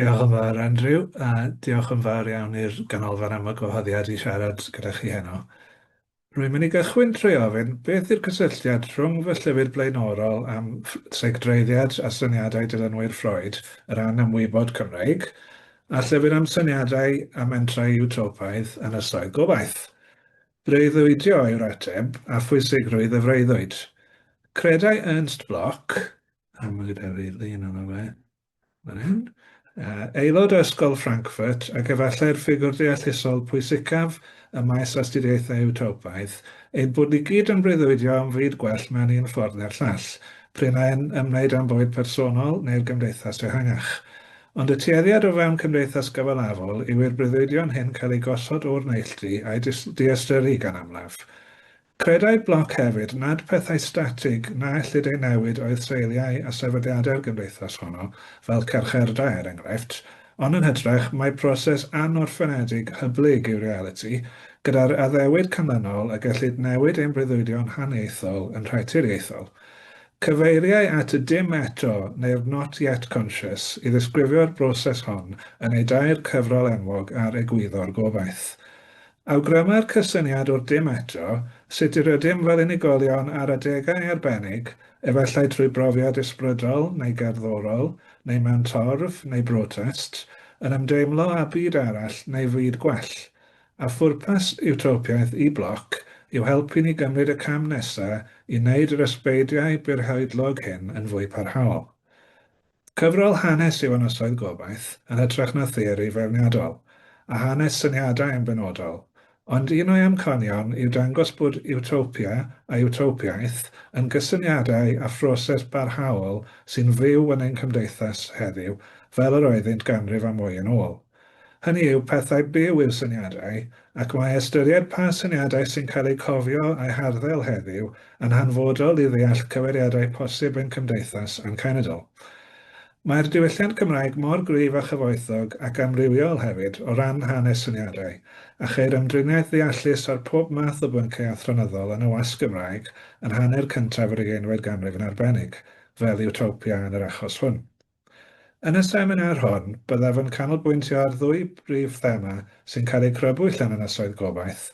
Diolch yn fawr, Andrew, a diolch yn fawr iawn i'r Ganolfan am y gwahoddiad i siarad gyda chi heno. Rwy'n mynd i gychwyn trwy ofyn beth yw'r cysylltiad rhwng fy llyfr blaenorol am seicdreiddiad a syniadau dilynwyr Freud, yr anymwybod Cymreig, a llyfr am syniadau a mentrau iwtopaidd Ynysoedd Gobaith. Breuddwydio yw'r ateb, a phwysigrwydd y freuddwyd. Credai Ernst Bloch, a mae gyda fi lun ono fe, Fan hyn. Aelod o Ysgol Frankfurt ac efallai'r ffigwr deallusol pwysicaf ym maes astudiaethau Iwtopaidd, ein bod ni gyd yn breuddwydio am fyd gwell mewn un ffordd neu'r llall, p'run ai'n ymwneud â'n bywyd personol neu'r gymdeithas ehangach. Ond y tueddiad o fewn cymdeithas gyfalafol yw i'r breuddwydion hyn cael eu gosod o'r neilltu a'u diystyru gan amlaf. Credai Bloch hefyd nad pethau statig na ellid eu newid oedd seiliau a sefydliadau'r gymdeithas honno, fel carchardai er enghraifft, ond yn hytrach mai proses anorffenedig hyblyg yw realiti, gyda'r addewid canlynol y gellid newid ein breuddwydion haniaethol yn rhai tiriaethol. Cyfeiriai at y 'dim eto' neu'r 'not yet conscious' i ddisgrifio'r broses hon yn ei dair cyfrol enwog ar egwyddor gobaith. Awgryma'r cysyniad o'r dim eto, sut yr ydym fel unigolion ar adegau arbennig, efallai trwy brofiad ysbrydol neu gerddorol, neu mewn torf neu brotest, yn ymdeimlo â byd arall neu fyd gwell. A phwrpas iwtopiaeth i Bloch yw helpu ni gymryd y cam nesa i wneud yr ysbeidiau byrhoedlog hyn yn fwy parhaol. Cyfrol hanes yw Ynysoedd Gobaith, yn hytrach na theori feirniadol, a hanes syniadau yn benodol, ond un o'i amcanion yw dangos bod iwtopia a iwtopiaeth yn gysyniadau a phroses barhaol sy'n fyw yn ein cymdeithas heddiw fel yr oeddynt ganrif a mwy yn ôl. Hynny yw, pethau byw yw syniadau, ac mae ystyried pa syniadau sy'n cael eu cofio a'u harddel heddiw yn hanfodol i ddeall cyfeiriadau posib ein cymdeithas a'n cenedl. Mae'r diwylliant Cymraeg mor gryf a chyfoethog ac amrywiol hefyd o ran hanes syniadau, a cheir ymdriniaeth ddeallus ar pob math o bynciau athronyddol yn y wasg Gymraeg yn hanner cyntaf yr ugeinfed ganrif yn arbennig, fel Iwtopia yn yr achos hwn. Yn y seminar hon, byddaf yn canolbwyntio ar ddwy brif thema sy'n cael eu crybwyll yn Ynysoedd Gobaith,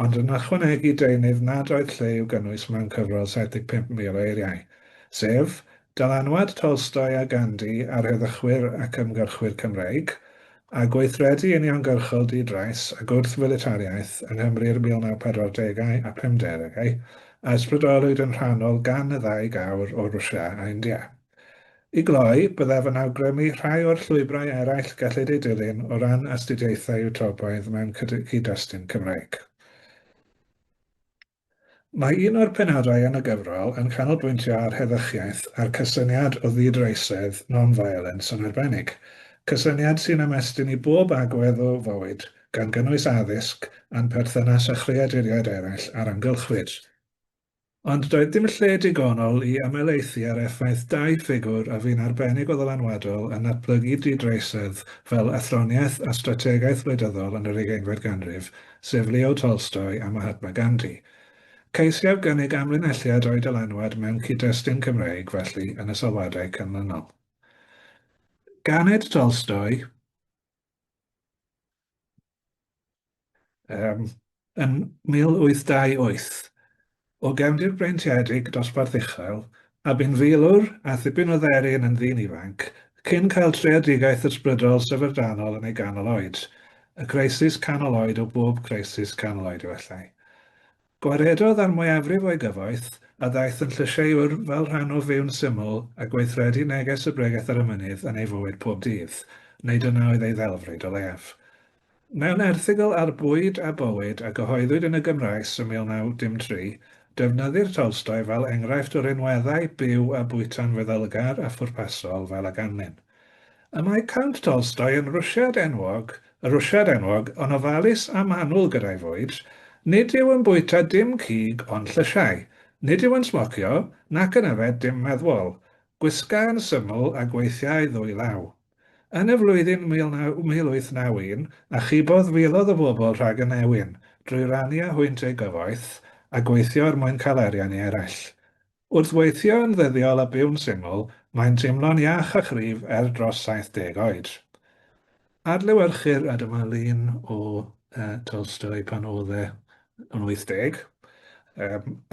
ond yn ychwanegu deunydd nad oedd lle i'w gynnwys mewn cyfrol 75,000 o eiriau, sef, dylanwad Tolstoi a Gandhi ar heddychwyr ac ymgyrchwyr Cymreig, a gweithredu uniongyrchol di-drais a gwrth-filitariaeth yng Nghymru'r 1940au a 50au, a ysbrydolwyd yn rhannol gan y ddau gawr o Rwsia a India. I gloi, byddaf yn awgrymu rhai o'r llwybrau eraill gellid eu dilyn o ran astudiaethau iwtopaidd mewn cyd-destun Cymreig. Mae un o'r penodau yn y gyfrol yn canolbwyntio ar heddychiaeth a'r cysyniad o ddi-dreisedd, non-violence, yn arbennig, cysyniad sy'n ymestyn i bob agwedd o fywyd, gan gynnwys addysg a'n perthynas â chreaduriaid eraill a'r amgylchfyd. Ond doedd dim lle digonol i ymhelaethu ar effaith dau ffigwr a fu'n arbennig o ddylanwadol yn natblygu di-dreisedd fel athroniaeth a strategaeth wleidyddol yn yr ugeinfed ganrif, sef Leo Tolstoy a Mahatma Gandhi. Ceisiaf gynnig amlinelliad o'u dylanwad mewn cyd-destun Cymreig, felly, yn y sylwadau canlynol. Ganed Tolstoy, Um, yn 1828, o gefndir breintiedig dosbarth uchel, a bu'n filwr a thipyn o dderyn yn ddyn ifanc, cyn cael treadigaeth ysbrydol syfrdanol yn ei ganol oed, y creisis canol oed o bob creisis canol oed efallai. Gwaredodd â'r mwyafrif o'i gyfoeth, a ddaeth yn llysieuwr fel rhan o fyw'n syml a gweithredu neges y Bregeth ar y Mynydd yn ei fywyd pob dydd, neu dyna oedd ei ddelfryd o leiaf. Mewn erthygl ar bwyd a bywyd a gyhoeddwyd yn y Gymraes ym 1903, defnyddir Tolstoi fel enghraifft o rinweddau byw a bwyta'n feddylgar a phwrpasol fel a ganlyn. Y mae Count Tolstoi yn Rwsiad enwog, y Rwsiad enwog, yn ofalus a manwl gyda'i fwyd, nid yw yn bwyta dim cig ond llysiau, nid yw yn smocio, nac yn yfed dim meddwol, gwisga yn syml a gweithia ei ddwy law. Yn y flwyddyn 1891, achubodd filoedd o bobl rhag y newyn, drwy rannu â hwynt ei gyfoeth, a gweithio er mwyn cael arian i eraill. Wrth weithio yn ddyddiol a byw'n syml, mae'n teimlo'n iach a chryf er dros 70 oed. Adlewyrchir, a dyma lun o Tolstoi pan oedd e yn 80,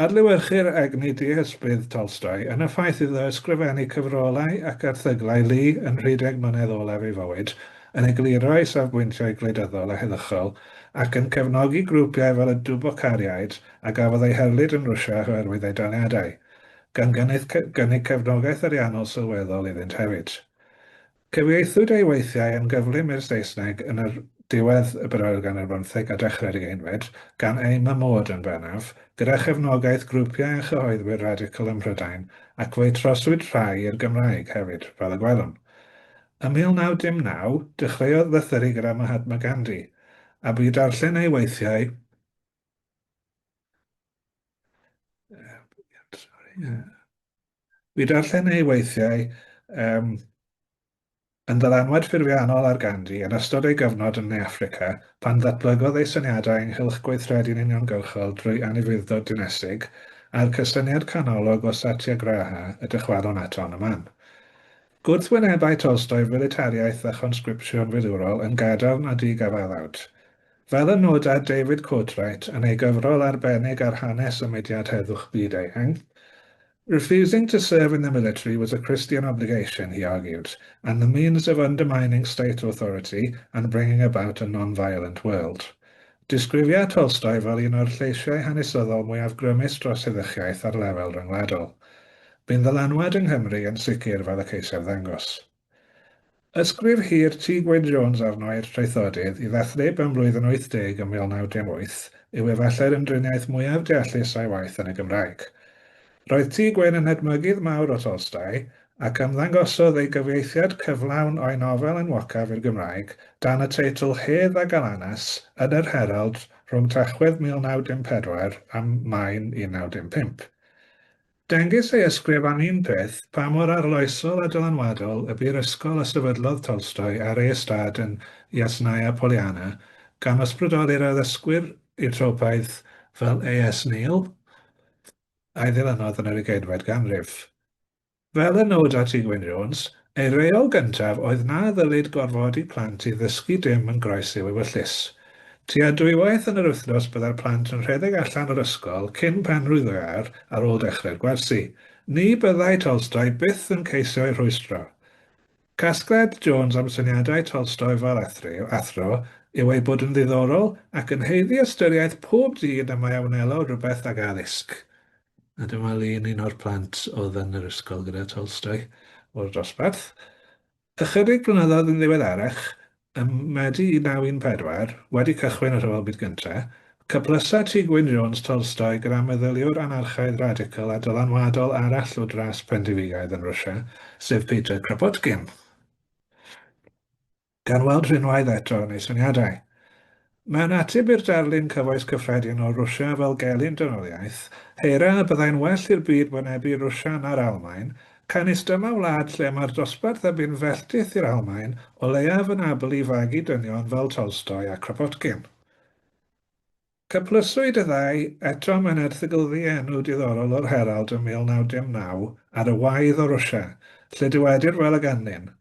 adlewyrchir egni dihysbydd Tolstoi yn y ffaith iddo ysgrifennu cyfrolau ac erthyglau lu yn rhedeg mlynedd olaf ei fywyd, yn egluro ei safbwyntiau gwleidyddol a heddychol, ac yn cefnogi grwpiau fel y Dubocariaid a gafodd eu herlid yn Rwsia oherwydd eu daliadau, gan gynnig cefnogaeth ariannol sylweddol iddynt hefyd. Cyfieithwyd ei weithiau yn gyflym i'r Saesneg yn yr diwedd y bedwaredd ganrif ar bymtheg a dechrau'r ugeinfed, gan Aim a Maud yn bennaf, gyda chefnogaeth grwpiau a chyhoeddwyr radical ym Mhrydain, ac fe'i troswyd rhai i'r Gymraeg hefyd, fel y gwelwn. Ym 1909, dechreuodd lythyru gyda Mahatma Gandhi, a bu darllen ei weithiau Bu darllen ei weithiau um, yn ddylanwad ffurfiannol ar Gandhi yn ystod ei gyfnod yn Ne Affrica, pan ddatblygodd ei syniadau ynghylch gweithredu'n uniongyrchol drwy anufudd-dod dinesig, a'r cysyniad canolog o satyagraha y dychwelwn ato yn y man. Gwrthwynebai Tolstoi filitariaeth a chonsgripsiwn filwrol yn gadarn a di-gafaelawd. Fel y noda David Courtwright yn ei gyfrol arbennig ar hanes y mudiad heddwch byd-eang, Refusing to serve in the military was a Christian obligation, he argued, and the means of undermining state authority and bringing about a non-violent world. Disgrifia Tolstoi fel un o'r lleisiau hanesyddol mwyaf grymus dros heddychiaeth ar lefel ryngwladol. Bu'n ddylanwad yng Nghymru yn sicr fel y ceisiaf ddangos. Ysgrif hir T Gwyn Jones arno i'r Traethodydd i ddathlu ei benblwydd yn 80 ym 1918 yw efallai'r ymdriniaeth mwyaf deallus a'i waith yn y Gymraeg. Roedd T Gwyn yn edmygydd mawr o Tolstoi, ac ymddangosodd ei gyfieithiad cyflawn o'i nofel enwocaf i'r Gymraeg dan y teitl Hedd a Galanas yn yr Herald rhwng Tachwedd 1914 a Mai 1915. Dengys ei ysgrif am un peth, pa mor arloesol a dylanwadol y bu'r ysgol a sefydlodd Tolstoi ar ei ystâd yn Yasnaya Polyana, gan ysbrydoli'r addysgwyr Iwtopaidd fel AS Neill, a'i ddilynodd yn yr ugeinfed ganrif. Fel y noda T Gwyn Jones, ei reol gyntaf oedd na ddylid gorfodi plant i ddysgu dim yn groes i'w ewyllys. Tua dwywaith yn yr wythnos byddai'r plant yn rhedeg allan o'r ysgol cyn pen rhyw ddwy ar ôl dechrau'r gwersi. Ni byddai Tolstoi byth yn ceisio eu rhwystro. Casgliad Jones am syniadau Tolstoi fel athro yw eu bod yn ddiddorol ac yn haeddu ystyriaeth pob dyn y mae a wnelo rhywbeth ag addysg. A dyma lun un o'r plant oedd yn yr ysgol gyda Tolstoi o'r dosbarth. Ychydig blynyddoedd yn ddiweddarach, ym Medi 1914, wedi cychwyn y Rhyfel Byd Gyntaf, cyplysa T Gwyn Jones Tolstoi gyda meddyliwr anarchaidd radical a dylanwadol arall o dras Pendefigaidd yn Rwsia, sef Peter Kropotkin. Gan weld rhinwedd eto yn ei syniadau. Mewn ateb i'r darlun cyfoes cyffredin o Rwsia fel gelyn dynoliaeth, haera y byddai'n well i'r byd wynebu Rwsia na'r Almaen, canys dyma wlad lle mae'r dosbarth a bu'n felltith i'r Almaen o leiaf yn abl i fagu dynion fel Tolstoi a Kropotkin. Cyplyswyd y ddau eto mewn erthygl ddienw diddorol o'r Herald ym 1909 ar y waedd o Rwsia, lle dywedir fel y ganlyn,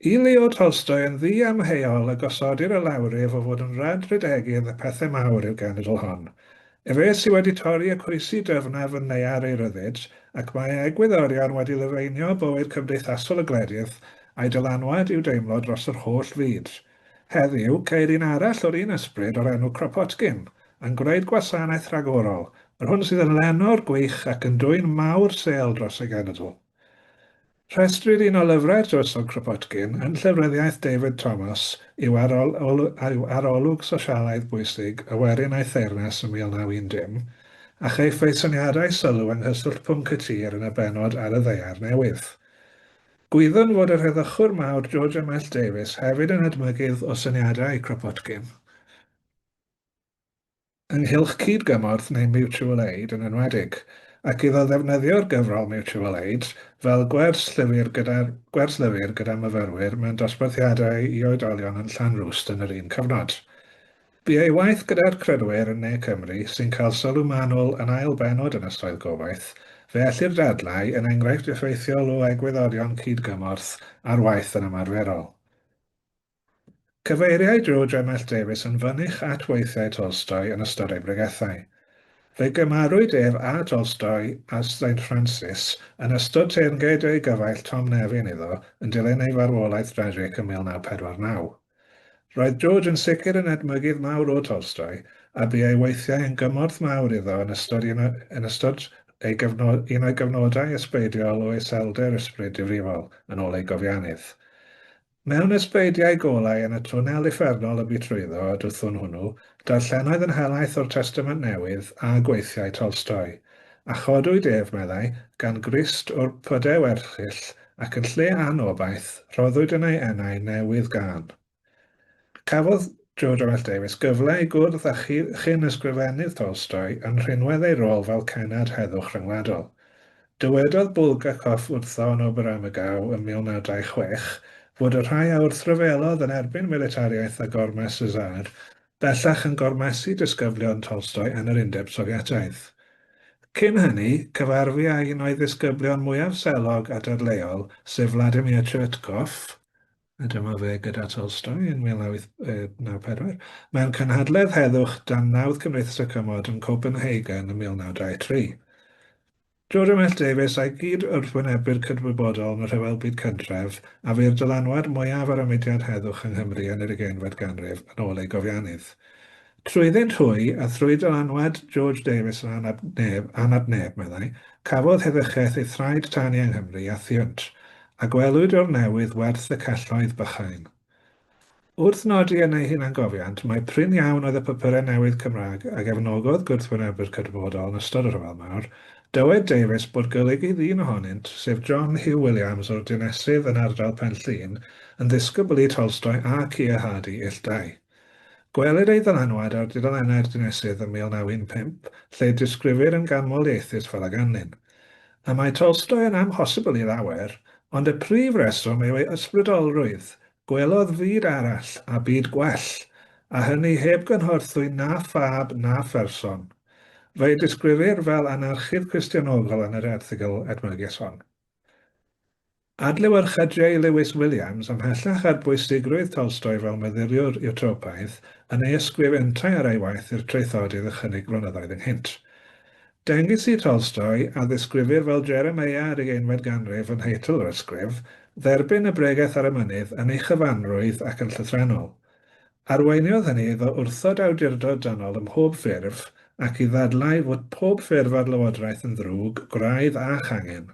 I Leo Tolstoi yn ddiamheuol y gosodir y lawryf o fod yn rhad-redegydd y pethau mawr i'r genedl hon. Efe sy wedi torri y cwysi dyfnaf yn naear ei ryddid, ac mae ei egwyddorion wedi lefeinio bywyd cymdeithasol y gwledydd, a'i dylanwad i'w deimlo dros yr holl fyd. Heddiw, ceir un arall o'r un ysbryd o'r enw Kropotkin, yn gwneud gwasanaeth rhagorol, yr hwn sydd yn lenor gwych ac yn dwyn mawr sêl dros ei genedl. Rhestrir un o lyfrau'r Tywysog Kropotkin yn llyfryddiaeth David Thomas i'w arolwg sosialaidd bwysig Y Werin a'i Theyrnas ym 1910, a cheiff ei syniadau sylw yng nghyswllt pwnc y tir yn y bennod ar y Ddaear Newydd. Gwyddwn fod yr heddychwr mawr George M L Davies hefyd yn edmygydd o syniadau Kropotkin ynghylch cyd-gymorth neu mutual aid yn enwedig, ac iddo ddefnyddio'r gyfrol Mutual Aid fel gwers llyfr gyda gwers lyfr gyda myfyrwyr mewn dosbarthiadau i oedolion yn Llanrwst yn yr un cyfnod. Bu ei waith gyda'r Crynwyr yn Ne Cymru, sy'n cael sylw manwl yn ail bennod Ynysoedd Gobaith, fe ellir dadlau, yn enghraifft effeithiol o egwyddorion cyd-gymorth ar waith yn ymarferol. Cyfeiriai George M L Davies yn fynych at weithiau Tolstoi yn ystod ei bregethau. Fe gymarwyd ef a Tolstoi a Saint Francis yn ystod teyrnged ei gyfaill Tom Nevin iddo yn dilyn ei farwolaeth drasig ym 1949. Roedd George yn sicr yn edmygydd mawr o Tolstoi, a bu ei weithiau yn gymorth mawr iddo yn ystod un yn ystod ei gyfnod un o'i gyfnodau ysbeidiol o iselder ysbryd difrifol, yn ôl ei gofiannydd. Mewn ysbeidiau golau yn y twnnel uffernol y bu trwyddo y dwthwn hwnnw, darllenoedd yn helaeth o'r Testament Newydd a gweithiau Tolstoi. A chodwyd ef, meddai, gan Grist o'r pydew erchyll, ac yn lle anobaith, rhoddwyd yn ei enau newydd gân. Cafodd George M L Davies gyfle i gwrdd â chyn-ysgrifennydd Tolstoi yn rhinwedd ei rôl fel cennad heddwch rhyngwladol. Dywedodd Bulgakov wrtho yn Oberammergau ym 1926 fod y rhai a wrthryfelodd yn erbyn militariaeth a gormes y Czar bellach yn gormesu disgyblion Tolstoi yn yr Undeb Sofietaidd. Cyn hynny, cyfarfu â un o'i ddisgyblion mwyaf selog a dadleuol, sef Vladimir Chertkov, A dyma fe gyda Tolstoi yn 1994, mewn cynhadledd heddwch dan nawdd Cymdeithas y Cymod yn Copenhagen yn 1923. George M L Davies a'i gyd-wrthwynebwyr cydwybodol yn y Rhyfel Byd Cyntaf a fu'r dylanwad mwyaf ar y mudiad heddwch yng Nghymru yn yr ugeinfed ganrif, yn ôl ei gofiannydd. Trwyddynt hwy, a thrwy dylanwad George Davies yn anad neb, anad neb, meddai, cafodd heddychiaeth ei thraed tani yng Nghymru a thuhwnt, a gwelwyd o'r newydd werth y celloedd bychain. Wrth nodi yn ei hunangofiant mai prin iawn oedd y papurau newydd Cymraeg a gefnogodd gwrthwynebwyr cydwybodol yn ystod y Rhyfel Mawr, dywed Davies bod golygydd un ohonynt, sef John Hugh Williams o'r Dinesydd yn ardal Pen Llŷn, yn ddisgybl i Tolstoi a Keir Hardie ill dau. Gwelir ei ddylanwad ar dudalennau'r Dinesydd ym 1915, lle disgrifir yn ganmoliaethus fel a ganlyn. Y mae Tolstoi yn amhosibl i lawer, ond y prif reswm yw ei ysbrydolrwydd, gwelodd fyd arall a byd gwell, a hynny heb gynhorthwy na phab na pherson. Fe'i disgrifir fel anarchydd Cristionogol yn yr erthygl edmygus hon. Adlewyrcha J. Lewis Williams ymhellach ar bwysigrwydd Tolstoi fel myfyriwr Iwtopaidd yn ei ysgrif yntau ar ei waith i'r Traethodydd ychydig flynyddoedd ynghynt. Dengys i Tolstoi, a ddisgrifir fel Jeremeia yr ugeinfed ganrif yn nheitl yr ysgrif, dderbyn y Bregeth ar y Mynydd yn ei chyfanrwydd ac yn llythrennol. Arweiniodd hynny iddo wrthod awdurdod dynol ym mhob ffurf ac i ddadlau fod pob ffurf ar lywodraeth yn ddrwg, gwraidd a changen.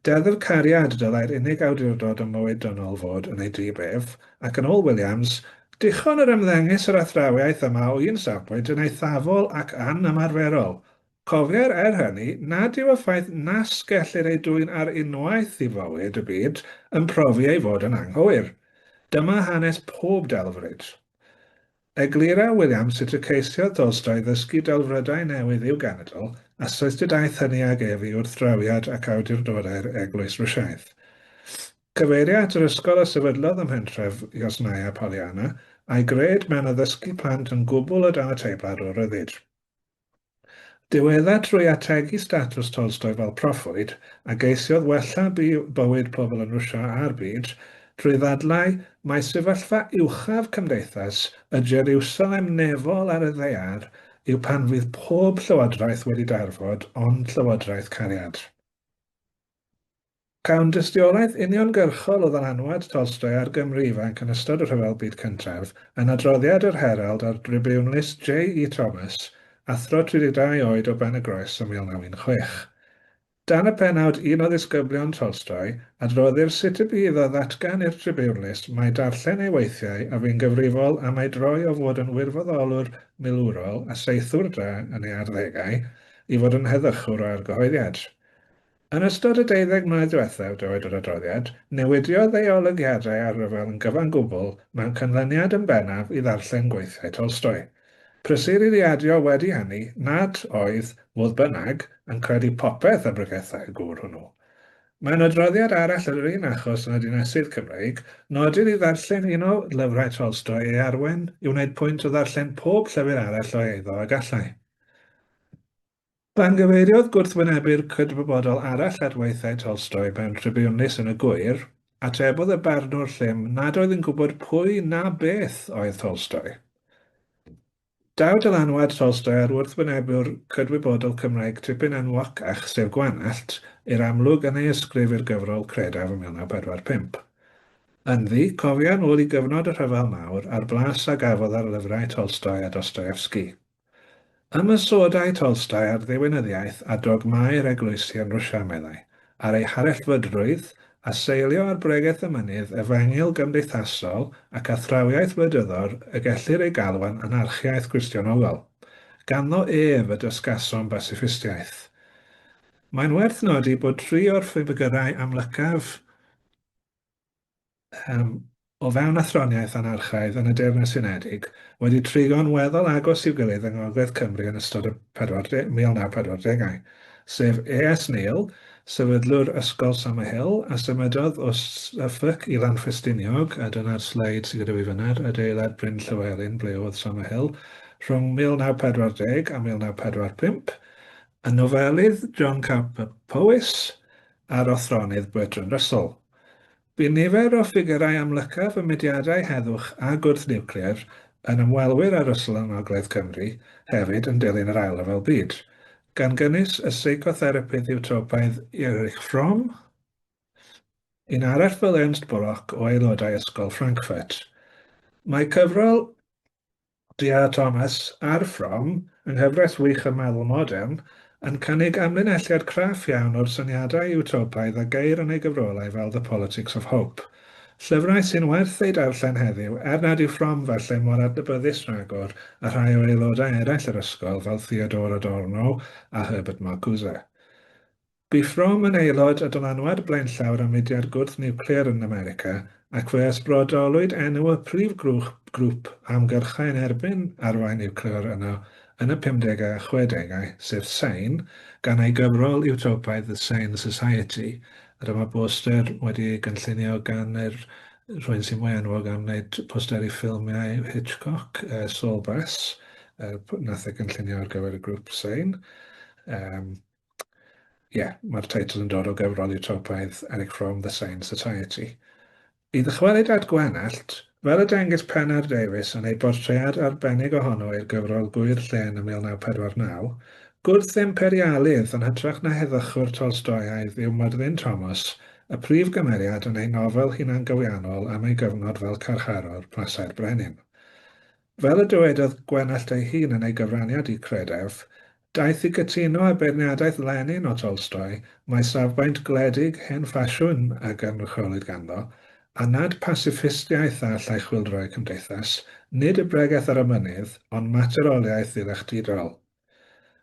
Deddf cariad dylai'r unig awdurdod ym mywyd dynol fod yn ei dyb ef, ac yn ôl Williams, dichon yr ymddengys yr athrawiaeth yma o un safbwynt yn eithafol ac anymarferol. Cofier er hynny nad yw y ffaith nas gellir ei dwyn ar unwaith i fywyd y byd yn profi ei fod yn anghywir. Dyma hanes pob delfryd. Eglura Williams sut y ceisiodd Tolstoi ddysgu delfrydau newydd i'w genedl, a sut y daeth hynny ag ef i wrthdrawiad ac awdurdodau'r Eglwys Rwsiaidd. Cyfeiria at yr ysgol a sefydlodd ym mhentref Yasnaya Polyana, a'i gred mewn addysgu plant yn gwbl o dan y teimlad o ryddid. Diwedda trwy ategu statws Tolstoi fel proffwyd, a geisiodd wella bywyd pobl yn Rwsia a'r byd, trwy ddadlau mai sefyllfa uwchaf cymdeithas y Jeriwsalem nefol ar y ddaear yw pan fydd pob llywodraeth wedi darfod ond llywodraeth cariad. Cawn dystiolaeth uniongyrchol o ddylanwad Tolstoi ar Gymry ifanc yn ystod y Rhyfel Byd Cyntaf yn adroddiad yr Herald ar dribiwnlys J E Thomas, athro 32 oed o Ben-y-groes ym 1916. Dan y pennawd Un o ddisgyblion Tolstoi, adroddir sut y bu iddo ddatgan i'r tribiwnlys mai darllen ei weithiau a fu'n gyfrifol am ei droi o fod yn wirfoddolwr milwrol a saethwr da yn ei arddegau i fod yn heddychwr o argyhoeddiad. Yn ystod y deuddeg mlynedd diwethaf, dywed yr adroddiad, newidiodd ei olygiadau ar ryfel yn gyfan gwbl mewn canlyniad yn bennaf i ddarllen gweithiau Tolstoi. Prysur i ddiadio wedi hynny nad oedd, fodd bynnag, yn credu popeth a bregethai y gŵr hwnnw. Mewn adroddiad arall ar yr un achos yn y Dinesydd Cymreig, nodir i ddarllen un o lyfrau Tolstoi ei arwain i wneud pwynt o ddarllen pob llyfr arall o'i eiddo a gallai. Pan gyfeiriodd gwrthwynebu'r cydwybodol arall at weithiau Tolstoi mewn tribiwnlys yn y Gŵyr, Atebodd y barnwr llym nad oedd yn gwybod pwy na beth oedd Tolstoi. Daw dylanwad Tolstoi ar wrthwynebwr cydwybodol Cymraeg tipyn enwocach, sef Gwenallt, i'r amlwg yn ei ysgrif i'r gyfrol Credaf yn 1945. Ynddi, cofia yn ôl i gyfnod y Rhyfel Mawr a'r blas a gafodd ar lyfrau Tolstoi a Dostoevsky. Ymosodai Tolstoi ar ddiwinyddiaeth a dogmâu'r eglwysi yn Rwsia, meddai, ar ei harellfydrwydd, a seilio ar Bregeth y Mynydd, efengyl gymdeithasol ac athrawiaeth wleidyddol y gellir ei galw'n anarchiaeth Gristionogol. Ganddo ef y dysgasom basiffistiaeth. Mae'n werth nodi bod tri o'r ffigyrau amlycaf um, o fewn athroniaeth anarchaidd yn y Deyrnas Unedig wedi trigo'n weddol agos i'w gilydd yng Ngogledd Cymru yn ystod y 1940au, sef A.S. Neill, sefydlwr Ysgol Summerhill a symudodd o Suffolk i Lanffestiniog, a dyna'r sleid sydd gyda fi fyna'r adeilad Bryn Llywelyn ble oedd Summerhill, rhwng 1940 a 1945, y nofelydd John Cowper Powys a'r athronydd Bertrand Russell. Bu nifer o ffigurau amlycaf y mudiadau heddwch a gwrth-niwclear yn ymwelwyr â Russell yng Ngogledd Cymru hefyd yn dilyn yr Ail Ryfel Byd, gan gynnwys y seicotherapydd iwtopaidd Erich Fromm, un arall fel Ernst Bloch o aelodau Ysgol Frankfurt. Mae cyfrol D.R. Thomas a'r Fromm, yng nghyfres wych y Meddwl Modern, yn cynnig amlinelliad craff iawn o'r syniadau iwtopaidd a geir yn ei gyfrolau fel The Politics of Hope. Llyfrau sy'n werth eu darllen heddiw, er nad yw Fromm falle mor adnabyddus rhagor â rhai o aelodau eraill yr ysgol fel Theodor Adorno a Herbert Marcuse. Bu Fromm yn aelod a dylanwad blaenllaw ar mudiad gwrth-niwclear yn America, ac fe ysbrydolwyd enw y prif grŵp ymgyrchai yn erbyn arfau niwclear yno yn y pumdegau a chwedegau, sef SANE, gan ei gyfrol iwtopaidd The Sane Society. A dyma boster wedi ei gynllunio gan yr rhywun sy'n mwy enwog am wneud posteri ffilmiau Hitchcock, Saul Bass, nath e gynllunio ar gyfer y grŵp SANE. Um, Ie, yeah, mae'r teitl yn dod o gyfrol utopaidd Erich Fromm, The Sane Society. I ddychwelyd at Gwenallt, fel y dengys Pennar Davies yn ei bortread arbennig ohono i'r gyfrol Gŵyr Llên ym 1949, gwrth-imperialydd yn hytrach na heddychwr Tolstoiaidd yw Myrddin Thomas, y prif gymeriad yn ei nofel hunangywianol am ei gyfnod fel carcharor Plasau'r Brenin. Fel y dywedodd Gwenallt ei hun yn ei gyfraniad i Credaf, daeth i gytuno â beirniadaeth Lenin o Tolstoi mai safbwynt gwledig hen ffasiwn a gynrychiolwyd ganddo, a nad pasiffistiaeth a allai chwyldroi cymdeithas, nid y bregeth ar y mynydd, ond materoliaeth ddilechdidol.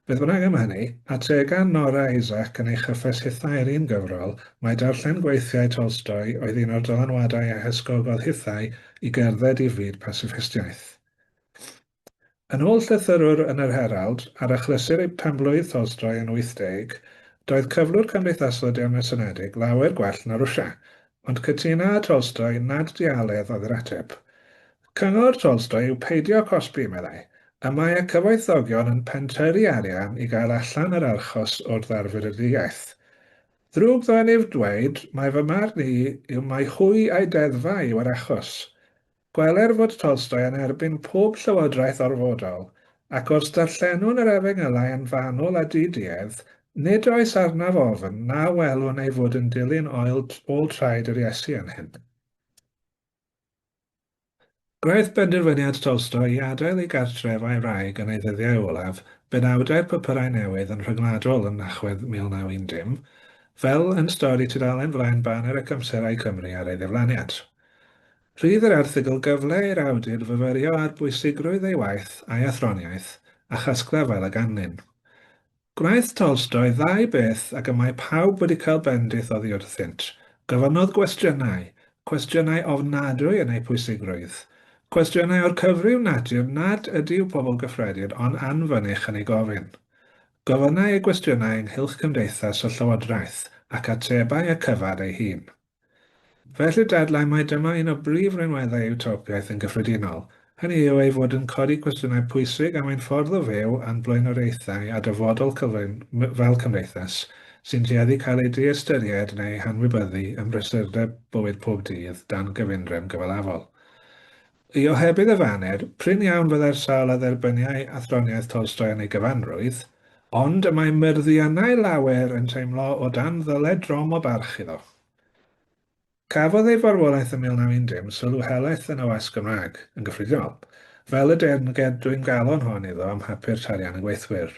Beth bynnag am hynny, atega Norah Isaac yn ei chyffes hithau i'r un gyfrol mai darllen gweithiau Tolstoi oedd un o'r dylanwadau a hysgogodd hithau i gerdded i fyd pasiffistiaeth. Yn ôl llythyrwr yn yr Herald, ar achlysur ei phenblwydd Tolstoi yn 80, doedd cyflwr cymdeithasol y Deyrnas Unedig lawer gwell na Rwsia, ond cytuna â Tolstoi nad dialedd oedd yr ateb. Cyngor Tolstoi yw peidio cosbi, meddai. Y mae y cyfoethogion yn pentyrru arian i gael allan yr archos o'r ddarfyrddiaeth. Ddrwg ddoenif dweud, mai fy marn i yw mai hwy a'u deddfau yw yr achos. Gweler fod Tolstoi yn erbyn pob llywodraeth orfodol, ac os darllenwn yr Efengylau yn fanwl a di-duedd, nid oes arnaf ofn na welwn ei fod yn dilyn ôl traed yr Iesu yn hyn. Gwnaeth benderfyniad Tolstoi i adael ei gartref a'i wraig yn ei ddyddiau olaf benawdau'r papurau newydd yn rhyngwladol yn Nhachwedd 1910, fel yn stori tudalen flaen Baner ac Amserau Cymru ar ei ddiflaniad. Rhydd yr erthygl gyfle i'r awdur fyfyrio ar bwysigrwydd ei waith a'i athroniaeth, a chasgla fel a ganlyn. Gwnaeth Tolstoi ddau beth ag y mae pawb wedi cael bendith oddi wrthynt, gofynnodd gwestiynau, cwestiynau ofnadwy yn eu pwysigrwydd, cwestiynau o'r cyfryw natur nad ydyw pobl gyffredin ond anfynych yn eu gofyn. Gofynnai ei gwestiynau ynghylch cymdeithas a llywodraeth, ac atebai y cyfan ei hun. Felly dadlau mai dyma un o brif rinweddau iwtopiaeth yn gyffredinol, hynny yw ei fod yn codi cwestiynau pwysig am ein ffordd o fyw a'n blaenoriaethau a dyfodol fel cymdeithas, sy'n tueddu cael eu diystyried neu eu hanwybyddu ym mhrysurdeb bywyd pob dydd dan gyfundrefn gyfalafol. I ohebydd y Faner, prin iawn fyddai'r sawl a dderbyniai athroniaeth Tolstoi yn ei gyfanrwydd, ond y mae myrddiynau lawer yn teimlo o dan ddyled drom o barch iddo. Cafodd ei farwolaeth ym 1910 sylw helaeth yn y wasg Gymraeg, yn gyffredinol, fel y deyrnged dwymgalon hon iddo ym mhapur Tarian y Gweithwyr.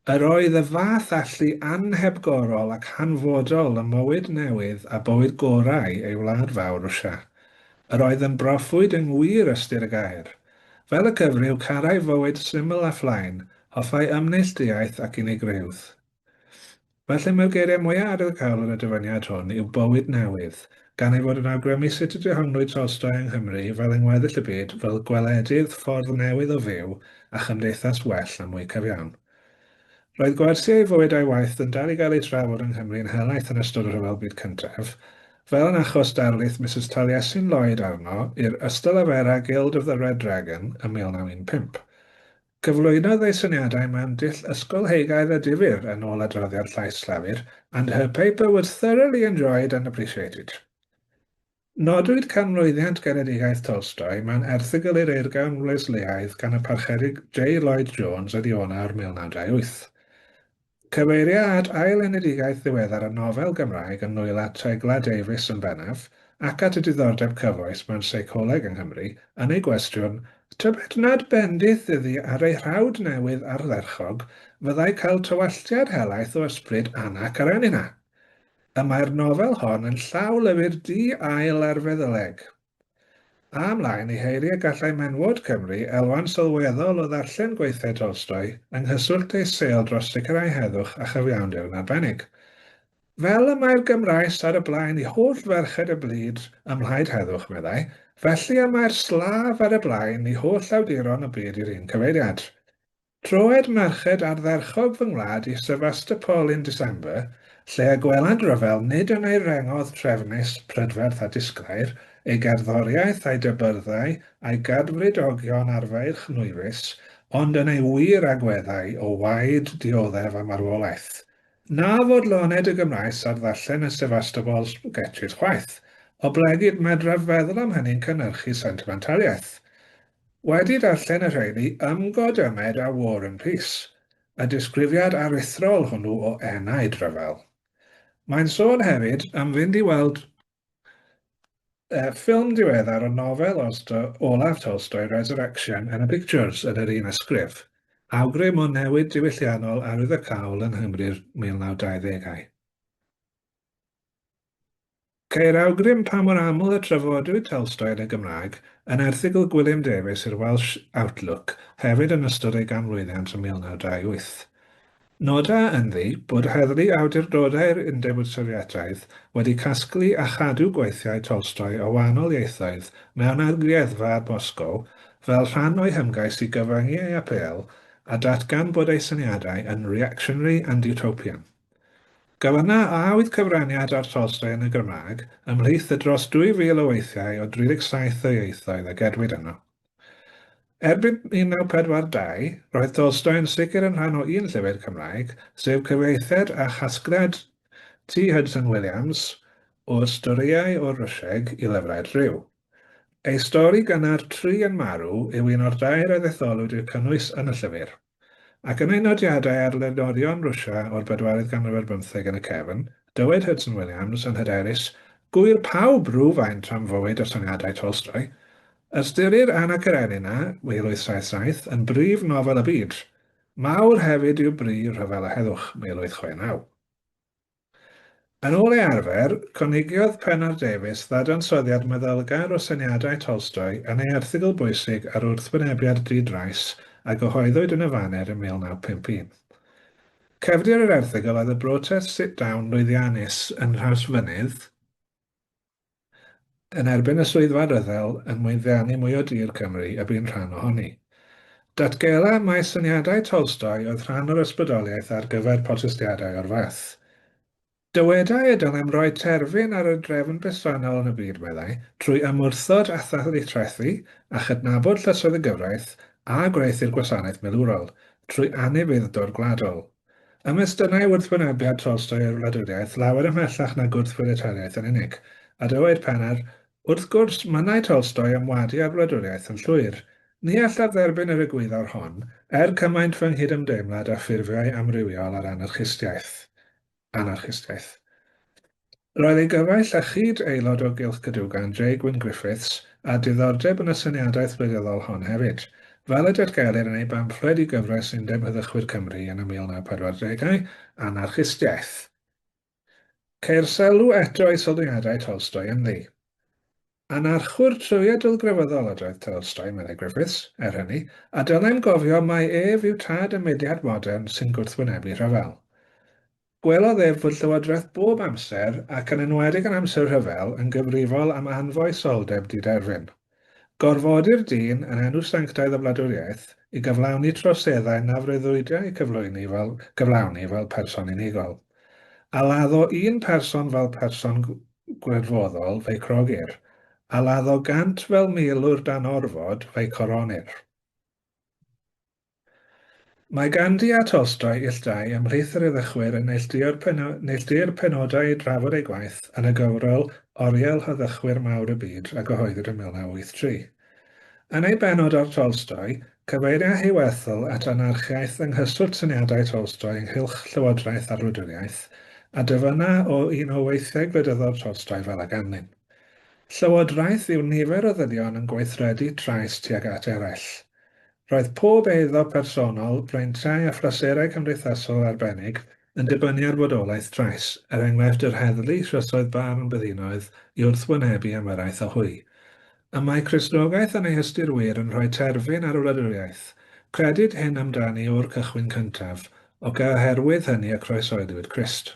Yr oedd y fath allu anhebgorol ac hanfodol ym mywyd newydd a bywyd gorau ei wlad fawr Rwsia. Yr oedd yn broffwyd yng ngwir ystyr y gair. Fel y cyfryw, carai fywyd syml a phlaen, hoffai ymneilltuaeth ac unigrywdd. Felly mae'r geiriau mwyaf arwyddocaol yn y dyfyniad hwn yw 'bywyd newydd', gan ei fod yn awgrymu sut y dehonglwyd Tolstoi yng Nghymru, fel yng ngweddill y byd, fel gweledydd ffordd newydd o fyw a chymdeithas well a mwy cyfiawn. Roedd gwersi ei fywyd a'i waith yn dal i gael eu trafod yng Nghymru yn helaeth yn ystod y Rhyfel Byd Cyntaf, fel yn achos darlith Misus Taliesin Lloyd arno i'r Ystalyfera Guild of the Red Dragon ym 1915. Cyflwynodd ei syniadau mewn dull ysgolheigaidd a difyr, yn ôl adroddiad Llais Llafur, and her paper was thoroughly enjoyed and appreciated. Nodwyd canmlwyddiant genedigaeth Tolstoi mewn erthygl i'r Eurgawn Wlesleaidd gan y Parchedig J Lloyd Jones yn Ionawr 1928. Cyfeiria at ail-enedigaeth ddiweddar y nofel Gymraeg yn nwylo Tegla Davies yn bennaf, ac at y diddordeb cyfoes mewn seicoleg yng Nghymru, yn ei gwestiwn, 'Tybed nad bendith iddi ar ei rhawd newydd ardderchog fyddai cael tywalltiad helaeth o ysbryd Anna Karenina? Y mae'r nofel hon yn llaw-lyfr di-ail ar feddyleg. A ymlaen i haeru y gallai menywod Cymru elwa'n sylweddol o ddarllen gweithiau Tolstoi yng nghyswllt ei sêl dros sicrhau heddwch a chyfiawnder yn arbennig. Fel y mae'r Gymraes ar y blaen i holl ferched y blyd ym mhlaid heddwch, meddai, felly y mae'r Slaf ar y blaen i holl awduron y byd i'r un cyfeiriad. Troed merched ardderchog fy ngwlad i Sevastopol in December, lle y gwelant ryfel nid yn ei rengodd trefnus, prydferth a disglair, ei gerddoriaeth a'i debyrddau, a'i gadfridogion ar feirch nwyfus, ond yn ei wir agweddau o waed, dioddef a marwolaeth. Na fodloned y Gymraes ar ddarllen y Sevastopol Sketches chwaith, oblegid medraf feddwl am hynny'n cynhyrchu sentimentaliaeth. Wedi darllen y rheini, ymgodymed â War and Peace, y disgrifiad aruthrol hwnnw o enaid rhyfel. Mae'n sôn hefyd am fynd i weld ffilm diweddar o nofel olaf Tolstoi, Resurrection yn y Pictures, yn yr un ysgrif. Awgrym o newid diwylliannol arwyddocaol yng Nghymru'r 1920au. Ceir awgrym pa mor aml y trafodwyd Tolstoi yn y Gymraeg yn erthygl Gwilym Davies i'r Welsh Outlook hefyd yn ystod ei ganmlwyddiant ym 1928. Noda ynddi bod heddlu awdurdodau'r Undeb Sofietaidd wedi casglu a chadw gweithiau Tolstoi o wahanol ieithoedd mewn amgueddfa ar Moscow fel rhan o'i hymgais i gyfyngu ei apêl a datgan bod ei syniadau yn reactionary and utopian. Gofynna a oedd cyfraniad ar Tolstoi yn y Gymraeg ymhlith y dros 2,000 o weithiau o 37 o ieithoedd a gedwid yno. Erbyn 1942, roedd Tolstoi yn sicr yn rhan o un llyfr Cymraeg, sef cyfieithiad a chasgliad T Hudson Williams o'r storïau o'r Rwsieg i lyfrau'r rhyw. Ei stori gynnar Tri yn Marw yw un o'r dair a ddetholwyd i'w cynnwys yn y llyfr. Ac yn ei nodiadau ar lenorion Rwsia o'r bedwaredd ganrif ar bymtheg yn y cefn, dywed Hudson Williams yn hyderus, Gŵyr pawb rywfaint am fywyd a syniadau Tolstoi. Ystyrir Anna Karenina, 1877, yn brif nofel y byd. Mawr hefyd yw bri Rhyfel a Heddwch, 1869. Yn ôl ei arfer, cynigiodd Pennar Davies ddadansoddiad meddylgar o syniadau Tolstoi yn ei erthygl bwysig ar wrthwynebiad di-drais a gyhoeddwyd yn y Faner ym 1951. Cefndir yr erthygl oedd y brotest sit-down lwyddiannus yn Nhrawsfynydd yn erbyn y Swyddfa Ryfel yn mwyddiannu mwy o dir Cymru y bu'n rhan ohoni. Datgela mai syniadau Tolstoi oedd rhan o'r ysbrydoliaeth ar gyfer protestiadau o'r fath. Dywedai y dylem roi terfyn ar y drefn bresennol yn y byd, meddai, trwy ymwrthod â thalu trethi a chydnabod llysoedd y gyfraith a gwreithi'r gwasanaeth milwrol, trwy anufudd-dod gwladol. Ymestynnai wrthwynebiad Tolstoi i'r wladwriaeth lawer ymhellach na gwrthfilitariaeth yn unig, a dywed Penner, Wrth gwrs, mynnai Tolstoi ymwadu â'r wladwriaeth yn llwyr. Ni allaf dderbyn yr egwyddor hon, er cymaint fy nghydymdeimlad â ffurfiau amrywiol ar anarchistiaeth. Anarchistiaeth. Roedd ei gyfaill a chyd-aelod o Gylch Cadwgan, J. Gwyn Griffiths, â diddordeb yn y syniadaeth wleidyddol hon hefyd, fel y datgelir yn ei bamffled i gyfres Undeb Heddychwyr Cymru yn y 1940au, Anarchistiaeth. Ceir sylw eto i sylwiadau Tolstoi ynddi. Anarchwr trwyadl grefyddol ydoedd Tolstoi, meddai Griffiths, er hynny, a dylem gofio mai ef yw tad y mudiad modern sy'n gwrthwynebu rhyfel. Gwelodd ef fod llywodraeth bob amser, ac yn enwedig yn amser rhyfel, yn gyfrifol am anfoesoldeb diderfyn. Gorfodir dyn, yn enw sanctaidd y wladwriaeth, i gyflawni troseddau na freuddwydiai eu cyflwyni fel gyflawni fel person unigol. A laddo un person fel person gwirfoddol, fe'i crogir. A laddo gant fel milwr dan orfod, fe'i coronir. Mae Gandhi a Tolstoi ill dau ymhlith yr heddychwyr yn neilltuo'r neilltuir penodau i drafod eu gwaith yn y gyfrol Oriel Heddychwyr Mawr y Byd a gyhoeddwyd yn 1983. Yn ei bennod ar Tolstoi, cyfeiria Huw Ethel at anarchiaeth yng nghyswllt syniadau Tolstoi ynghylch llywodraeth arwydwriaeth, a dyfynna o un o weithiau gwleidyddol Tolstoi fel a ganlyn. Llywodraeth yw nifer o ddynion yn gweithredu trais tuag at eraill. Roedd pob eiddo personol, breintiau a phleserau cymdeithasol arbennig yn dibynnu ar fodolaeth trais, er enghraifft yr heddlu, llysoedd barn, byddinoedd, i wrthwynebu ymyrraeth â hwy. Y mae Cristnogaeth yn ei hystyr wir yn rhoi terfyn ar wladwriaeth. Credid hyn amdani o'r cychwyn cyntaf, ac oherwydd hynny y croeshoeliwyd Crist.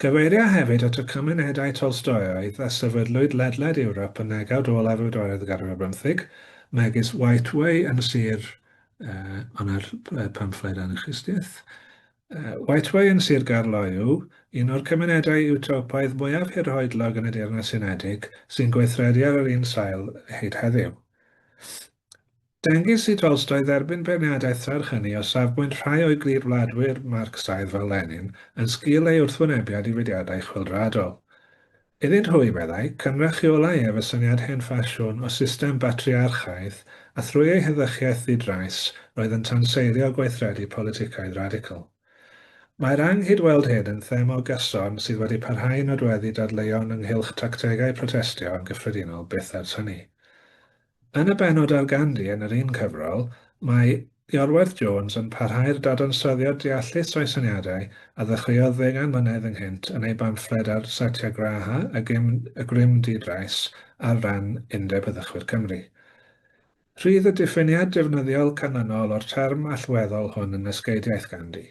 Cyfeiria hefyd at y cymunedau Tolstoiaidd a sefydlwyd ledled Ewrop yn negawd olaf y bedwaredd ganrif ar bymtheg, megis Whiteway yn Sir uh, Honour Pamffled Anarchistiaeth. Whiteway yn Sir Gaerloyw, un o'r cymunedau Utopaidd mwyaf hirhoedlog yn y Deyrnas Unedig sy'n gweithredu ar yr un sail hyd heddiw. Dengys i Tolstoi dderbyn beirniadaeth serch hynny o safbwynt rhai o'i glir-wladwyr Marcsaidd fel Lenin yn sgil ei wrthwynebiad i fudiadau chwyldroadol. Iddynt hwy, meddai, cynrychiolai ef y syniad hen-ffasiwn o system batriarchaidd a thrwy ei heddychiaeth ddi-drais roedd yn tanseilio gweithredu politicaidd radical. Mae'r anghydweld hyn yn thema gyson sydd wedi parhau i nodweddu dadleuon ynghylch tactegau protestio yn gyffredinol byth ers hynny. Yn y bennod ar Gandhi yn yr un cyfrol, mae Iorwerth Jones yn parhau'r dadansoddiad deallus o'i syniadau a ddechreuodd ddeugain mlynedd ynghynt yn ei bamffled ar Satyagraha, y gym, y grym di-drais, ar ran Undeb Heddychwyr Cymru. Rhydd y diffiniad defnyddiol canlynol o'r term allweddol hwn yn nysgeidiaeth Gandhi.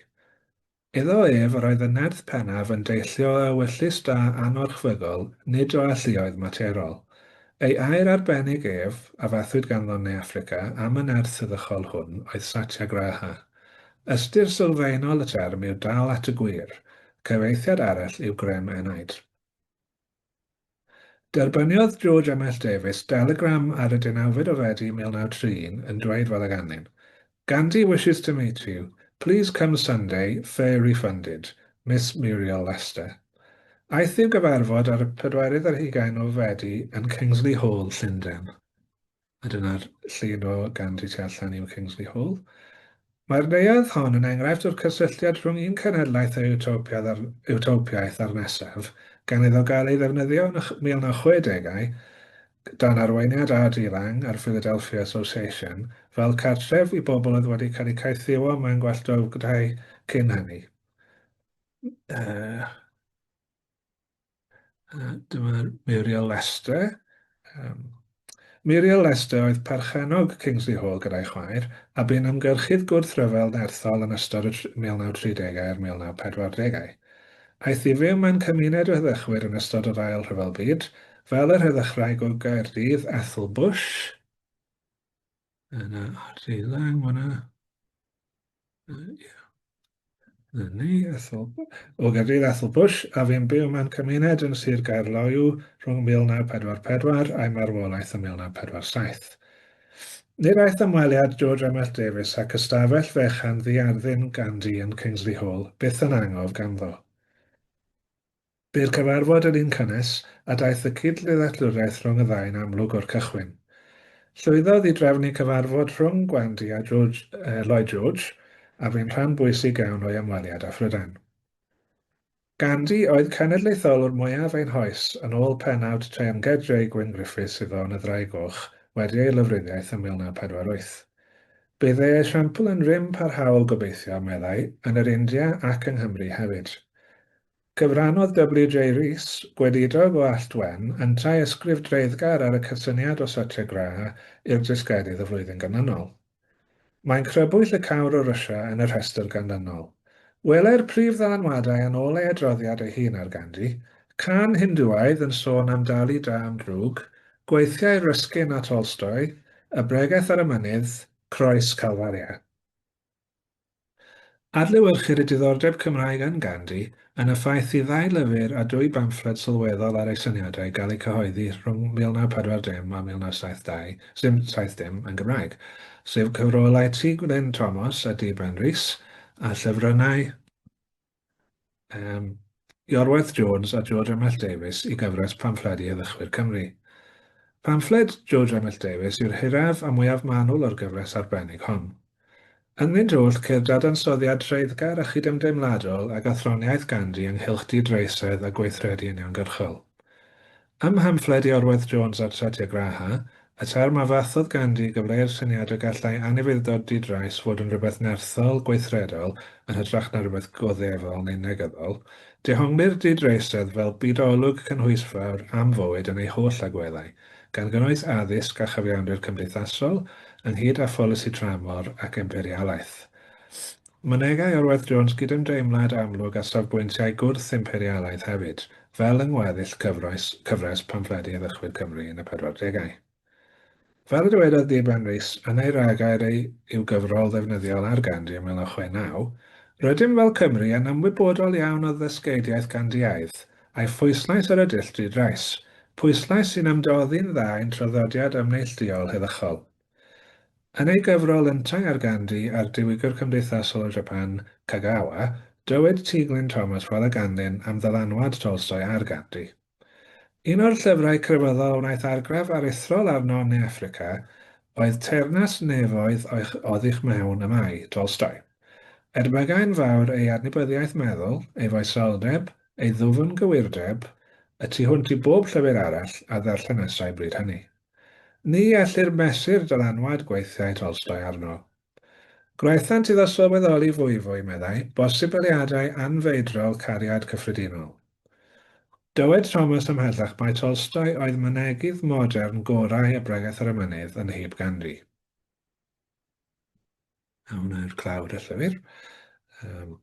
Iddo ef yr oedd y nerth pennaf yn deillio o ewyllys da anorchfygol, nid o alluoedd materol. Ei air arbennig ef, a fathwyd ganddo yn Ne Affrica, am y nerth heddychol hwn, oedd satyagraha. Ystyr sylfaenol y term yw dal at y gwir. Cyfieithiad arall yw grym enaid. Derbyniodd George M L Davies delegram ar y deunawfed o Fedi 1931 yn dweud fel a ganlyn, Gandhi wishes to meet you. Please come Sunday, fare refunded. Miss Muriel Lester. Aeth i'w gyfarfod ar y pedwerydd ar hugain o Fedi yn Kingsley Hall, Llundain. A dyna'r llun o Gandhi tu allan i'w Kingsley Hall. Mae'r neuadd hon yn enghraifft o'r cysylltiad rhwng un cenhedlaeth o Utopiaeth a'r, Utopiaeth a'r nesaf, gan iddo gael ei ddefnyddio yn y 1960au, dan arweiniad R.D. Laing a'r Philadelphia Association, fel cartref i bobl oedd wedi cael eu caethiwo mewn gwalltogdai cyn hynny. Uh, Dyma Muriel Lester. Um, Muriel Lester oedd perchennog Kingsley Hall gyda'i chwaer, a bu'n ymgyrchydd gwrthryfel nerthol yn ystod y 1930au a'r 1940au. Aeth i fyw mewn cymuned o heddychwyr yn ystod yr Ail Rhyfel Byd, fel yr heddychwraig o Gaerdydd, Ethel Bush. Yna, R.D. Lang, fyna. Ie. Na ni, Ethel, o Gaerdydd Ethel Bush, a fu'n byw mewn cymuned yn Sir Gaerloyw rhwng 1944 a'i marwolaeth yn 1947. Nid aeth ymweliad George M L Davies ac ystafell fechan ddiarddun Gandhi yn Kingsley Hall byth yn angof ganddo. Bu'r cyfarfod yn un cynnes, a daeth y cyd-ddealltwriaeth rhwng y ddau'n amlwg o'r cychwyn. Llwyddodd i drefnu cyfarfod rhwng Gandhi a George, Lloyd George, a fu'n rhan bwysig iawn o'i ymweliad â Phrydain. Gandhi oedd cenedlaetholwr mwyaf ein hoes, yn ôl pennawd teyrnged J Gwyn Griffiths iddo yn Y Ddraig Goch wedi ei lofruddiaeth ym 1948. Bydd ei esiampl yn rym parhaol gobeithio, meddai, yn yr India ac yng Nghymru hefyd. Cyfrannodd WJ Rees, gweinidog o Allt Wen, yntau ysgrif dreiddgar ar y cysyniad o Satyagraha i'r Dysgedydd y flwyddyn ganlynol. Mae'n crybwyll y cawr o Rwsia yn y rhestr ganlynol. Wele'r prif ddylanwadau yn ôl ei adroddiad ei hun ar Gandhi, cân Hindŵaidd yn sôn am dalu da am drwg, gweithiau Ruskin a Tolstoy, y Bregeth ar y Mynydd, Croes Calfaria. Adlewyrchir y diddordeb Cymraeg yn Gandhi yn y ffaith i ddau lyfr a dwy bamffled sylweddol ar ei syniadau gael eu cyhoeddi rhwng 1940 a 1972, sim, 70 yn Gymraeg, sef cyfrolau T Gwyn Thomas a D Ben Rees a llyfrynnau um, Iorwerth Jones a George M L Davies i gyfres Pamffledi Heddychwyr Cymru. Pamffled George M L Davies yw'r hiraf a mwyaf manwl o'r gyfres arbennig hon. Ynddynt oll ceir dadansoddiad treiddgar a chydymdeimladol ag athroniaeth Gandhi ynghylch di-dreisedd a gweithredu uniongyrchol. Ym mhamffled Iorwerth Jones ar Satyagraha, y term a fathodd Gandhi i gyfleu'r syniad y gallai anufudd-dod di-drais fod yn rhywbeth nerthol, gweithredol, yn hytrach na rhywbeth goddefol neu negyddol, dehonglir di-dreisedd fel byd-olwg cynhwysfawr am fywyd yn ei holl agweddau. gan gynnwys addysg a chyfiawnder cymdeithasol, ynghyd â pholisi tramor ac imperialaeth. Mynegai Iorwerth Jones gydymdeimlad amlwg â safbwyntiau gwrth-imperialaidd hefyd, fel yng ngweddill cyfres, cyfres pamffledi Heddychwyr Cymru yn y pedwardegau. Fel y dywedodd Dee Rees yn ei ragair ei i'w gyfrol ddefnyddiol ar Gandhi ym 1969, Rydym fel Cymry yn ymwybodol iawn o ddysgeidiaeth Gandhiaidd, A'i phwyslais ar y dull di-drais, pwyslais sy'n ymdoddi'n dda i'n traddodiad ymneillduol heddychol. Yn ei gyfrol yntau ar Gandhi a'r diwygiwr cymdeithasol o Japan, Kagawa, dywed T. Glyn Thomas fel y ganlyn am ddylanwad Tolstoy ar Gandhi. Un o'r llyfrau crefyddol a wnaeth argraff aruthrol arno yn Ne Affrica oedd Teyrnas Nefoedd Oddi'ch Mewn y Mae, Tolstoy. Edmygai'n fawr ei adnabyddiaeth meddwl, ei foesoldeb, ei ddwfn gywirdeb, y tu hwnt i bob llyfr arall a ddarllenasai bryd hynny. Ni ellir mesur dylanwad gweithiau Tolstoy arno. Gwnaethant iddo sylweddoli fwyfwy, meddai, bosibiliadau anfeidrol cariad cyffredinol. Dywed Thomas ymhellach mai Tolstoy oedd mynegydd modern gorau y Bregeth ar y Mynydd yn nhyb Gandhi. A hwnna yw'r clawr y llyfr. Um,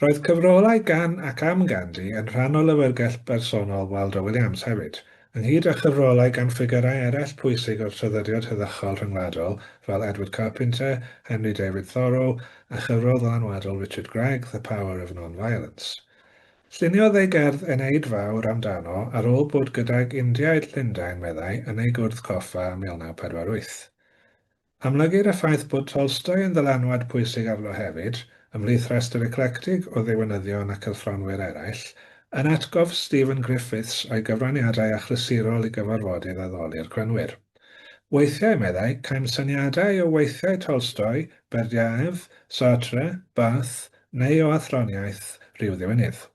roedd cyfrolau gan ac am Gandhi yn rhan o lyfrgell bersonol Waldo Williams hefyd, ynghyd â chyfrolau gan ffigyrau eraill pwysig o'r traddodiad heddychol rhyngwladol fel Edward Carpenter, Henry David Thoreau a chyfrol ddylanwadol Richard Gregg, The Power of Non-Violence. Lluniodd ei gerdd Eneid Fawr amdano ar ôl bod gydag Indiaid Llundain, meddai, yn ei gwrdd coffa ym 1948. Amlygir y ffaith bod Tolstoy yn ddylanwad pwysig arno hefyd, ymhlith rhestr eclectig o ddiwinyddion ac athronwyr eraill, yn atgof Stephen Griffiths o'i gyfraniadau achlysurol i gyfarfodydd addoli'r Crynwyr. Weithiau, meddai, caem syniadau o weithiau Tolstoy, Berdyaev, Sartre, Barth, neu o athroniaeth rhyw ddiwinydd.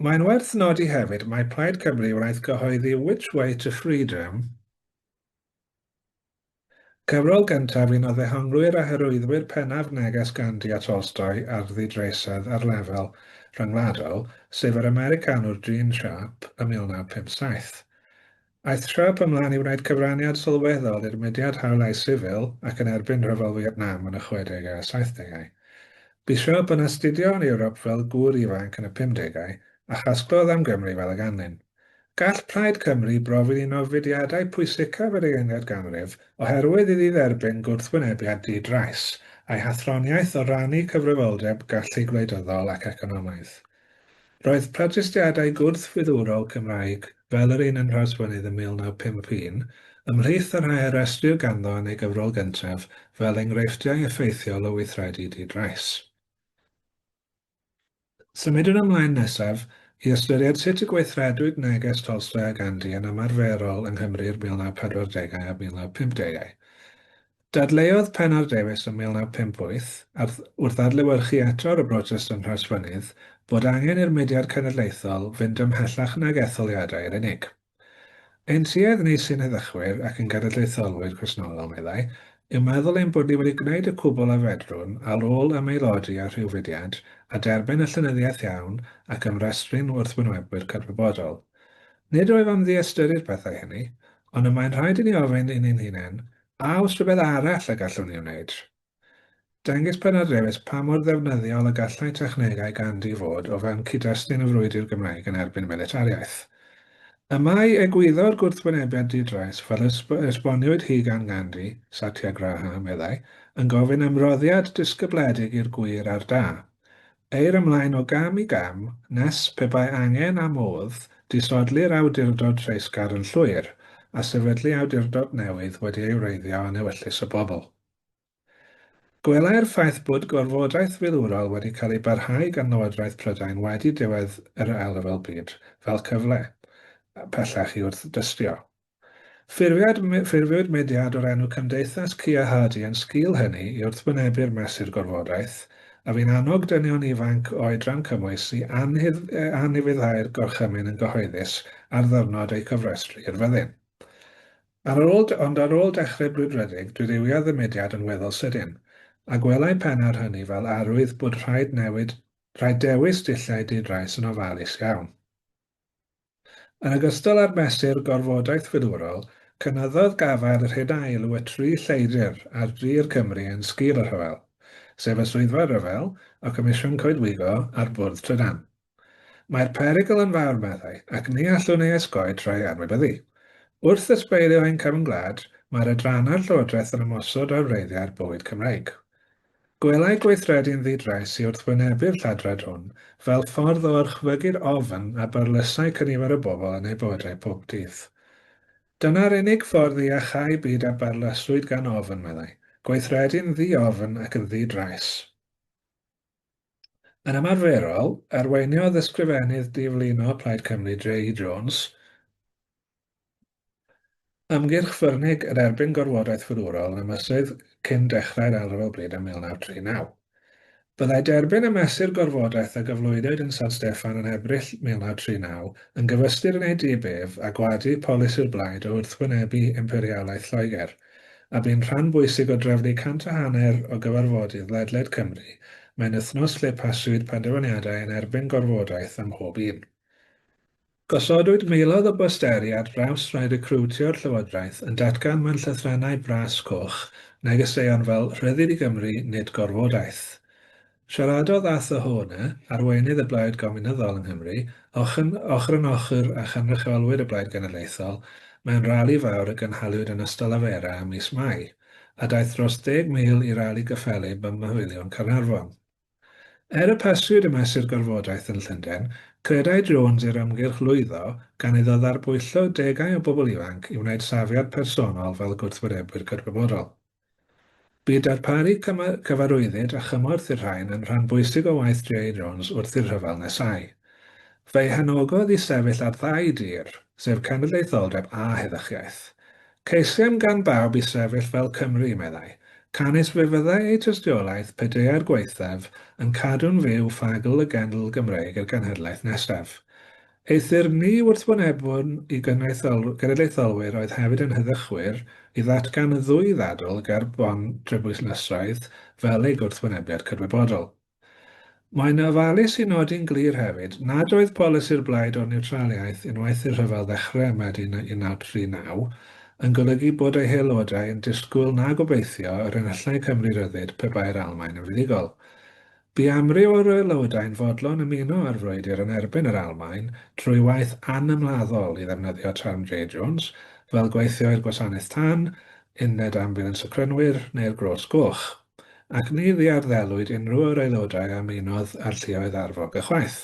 Mae'n werth nodi hefyd mai Plaid Cymru wnaeth gyhoeddi Which Way to Freedom? Cyfrol gyntaf un o ddehonglwyr a hyrwyddwyr pennaf neges Gandhi a Tolstoy ar ddidreisedd ar lefel rhyngwladol, sef yr Americanwr Gene Sharp ym 1957. Aeth Sharp ymlaen i wneud cyfraniad sylweddol i'r mudiad hawliau sifil ac yn erbyn Rhyfel Fietnam yn y chwedegau a saithdegau. Bu Sharp yn astudio yn Ewrop fel gŵr ifanc yn y pumdegau a chasglodd am Gymru fel y ganlyn. Gall Plaid Cymru brofi'n un o fudiadau pwysicaf yr ugeinfed ganrif oherwydd iddi dderbyn gwrthwynebiad di-drais, a'i hathroniaeth o rannu cyfrifoldeb gallu gwleidyddol ac economaidd. Roedd protestiadau gwrth-filwrol Cymraeg fel yr un yn Nhrawsfynydd ym 1951, ymhlith y rhai a restrir ganddo yn ei gyfrol gyntaf fel enghreifftiau effeithiol o weithredu di-drais. Symudwn ymlaen nesaf i ystyried sut y gweithredwyd neges Tolstoy a Gandhi yn ymarferol yng Nghymru'r 1940au a 1950au. Dadleuodd Pennar Davies ym 1958, ar, wrth adlewyrchu eto ar y brotest yn Nhrawsfynydd, bod angen i'r mudiad cenedlaethol fynd ymhellach nag etholiadau yn unig. Ein tuedd ni sy'n heddychwyr ac yn genedlaetholwyr Cristnogol, meddai, yw meddwl ein bod ni wedi gwneud y cwbl a fedrwn ar ôl ymaelodi â rhyw fudiad a derbyn y llenyddiaeth iawn ac ymrestru'n wrthwynebwyr cydwybodol. Nid wyf am ddiystyru'r pethau hynny, ond y mae'n rhaid i ni ofyn i ni'n hunain, a oes rhywbeth arall y gallwn ni wneud? Dengys Bernard Lewis pa mor ddefnyddiol y gallai technegau Gandhi fod o fewn cyd-destun y frwydr Gymraeg yn erbyn militariaeth. Y mae egwyddor gwrthwynebiad di-drais fel y esboniwyd hi gan Gandhi, Satyagraha, meddai, yn gofyn ymroddiad disgybledig i'r gwir a'r da. Eir ymlaen o gam i gam, nes, pe bai angen a modd, disodli'r awdurdod treisgar yn llwyr, a sefydlu awdurdod newydd wedi ei wreiddio yn ewyllys y bobl. Gwelai'r ffaith bod gorfodaeth filwrol wedi cael ei barhau gan Lywodraeth Prydain wedi diwedd yr Ail Ryfel Byd fel cyfle pellach i wrthdystio. Ffurfiad, ffurfiwyd mudiad o'r enw Cymdeithas Keir Hardie yn sgil hynny i wrthwynebu'r mesur gorfodaeth, a fu'n annog dynion ifanc o oedran cymwys i anufuddhau'r gorchymyn yn gyhoeddus ar ddiwrnod eu cofrestru i'r fyddin. Ar ôl, ond ar ôl dechrau brwdfrydig, dirywiodd y mudiad yn weddol sydyn, a gwelai Pennar hynny fel arwydd bod rhaid newid, rhaid dewis dulliau di-drais yn ofalus iawn. Yn ogystal â'r mesur gorfodaeth filwrol, cynyddodd gafael yr hyn a elw y tri lleidr ar dir Cymru yn sgil y rhyfel, sef y Swyddfa Ryfel, y Comisiwn Coedwigo a'r Bwrdd Trydan. Mae'r perygl yn fawr, meddai, ac ni allwn ei osgoi trwy anwybyddu. Wrth ysbeilio ein cefn gwlad, mae'r adrannau'r llywodraeth yn ymosod ar wreiddiau'r bywyd Cymreig. Gwelai gweithredu'n ddi-drais i wrthwynebu'r lladrad hwn fel ffordd o orchfygu'r ofn a byrlysai cynifer o bobl yn eu bywydau pob dydd. Dyna'r unig ffordd i iachau byd a barlyswyd gan ofn, meddai, gweithredu'n ddi-ofn ac yn ddi-drais. Yn ymarferol, arweiniodd ysgrifennydd diflino Plaid Cymru J.E. Jones ymgyrch ffyrnig yn erbyn gorfodaeth filwrol yn y misoedd cyn dechrau'r Ail Ryfel Byd ym 1939. Byddai derbyn y mesur gorfodaeth a gyflwynwyd yn San Steffan yn Ebrill 1939 yn gyfystyr yn ei dyb ef â gwadu polisi'r blaid o wrthwynebu imperialaeth Lloegr. a bu'n rhan bwysig o drefnu 150 o gyfarfodydd ledled Cymru mewn wythnos lle pasiwyd penderfyniadau yn erbyn gorfodaeth ym mhob un. Gosodwyd miloedd o bosteri ar draws rhai recriwtio'r llywodraeth yn datgan mewn llythrennau bras coch negeseuon fel 'Rhyddid i Gymru, nid gorfodaeth'. Siaradodd Arthur Horner, arweinydd y Blaid Gominyddol yng Nghymru, ochr ochr yn ochr â chynrychiolwyr y Blaid Genedlaethol, mewn rali fawr a gynhaliwyd yn Ystalyfera ym mis Mai, a daeth dros 10,000 i rali gyffelyb ym Mhafiliwn Caernarfon. Er y pasiwyd y mesur gorfodaeth yn Llundain, credai Jones i'r ymgyrch lwyddo gan iddo ddarbwyllo degau o bobl ifanc i wneud safiad personol fel gwrthwynebwyr cydwybodol. Bu darparu cyfarwyddyd a chymorth i'r rhain yn rhan bwysig o waith J Jones wrth i'r rhyfel nesáu. Fe'i hanogodd i sefyll ar ddau dir, sef cenedlaetholdeb a heddychiaeth. Ceisiem gan bawb i sefyll fel Cymry, meddai, canys fe fyddai eu tystiolaeth, pe deuai'r gwaethaf, yn cadw'n fyw ffagl y genedl Gymreig i'r genhedlaeth nesaf. Eithr ni wrthwynebwn i genedlaetholwyr oedd hefyd yn heddychwyr i ddatgan y ddwy ddadl ger bon Trebwyslysraidd fel eu gwrthwynebiad cydwybodol. Mae'n ofalus i nodi'n glir hefyd nad oedd polisi'r blaid o niwtraliaeth unwaith i'r rhyfel ddechrau ym Medi 1939 yn golygu bod ei haelodau yn disgwyl na gobeithio yr enillai Cymru ryddid pe bai'r Almaen yn fuddugol. Bu amryw o'r aelodau'n fodlon ymuno â'r frwydr yn erbyn yr Almaen trwy waith anymladdol, i ddefnyddio term J Jones, fel gweithio i'r Gwasanaeth Tân, Uned Ambiwlans y Crynwyr neu'r Groes Goch. Ac ni ddiarddelwyd unrhyw o'r aelodau a ymunodd â'r lluoedd arfog ychwaith.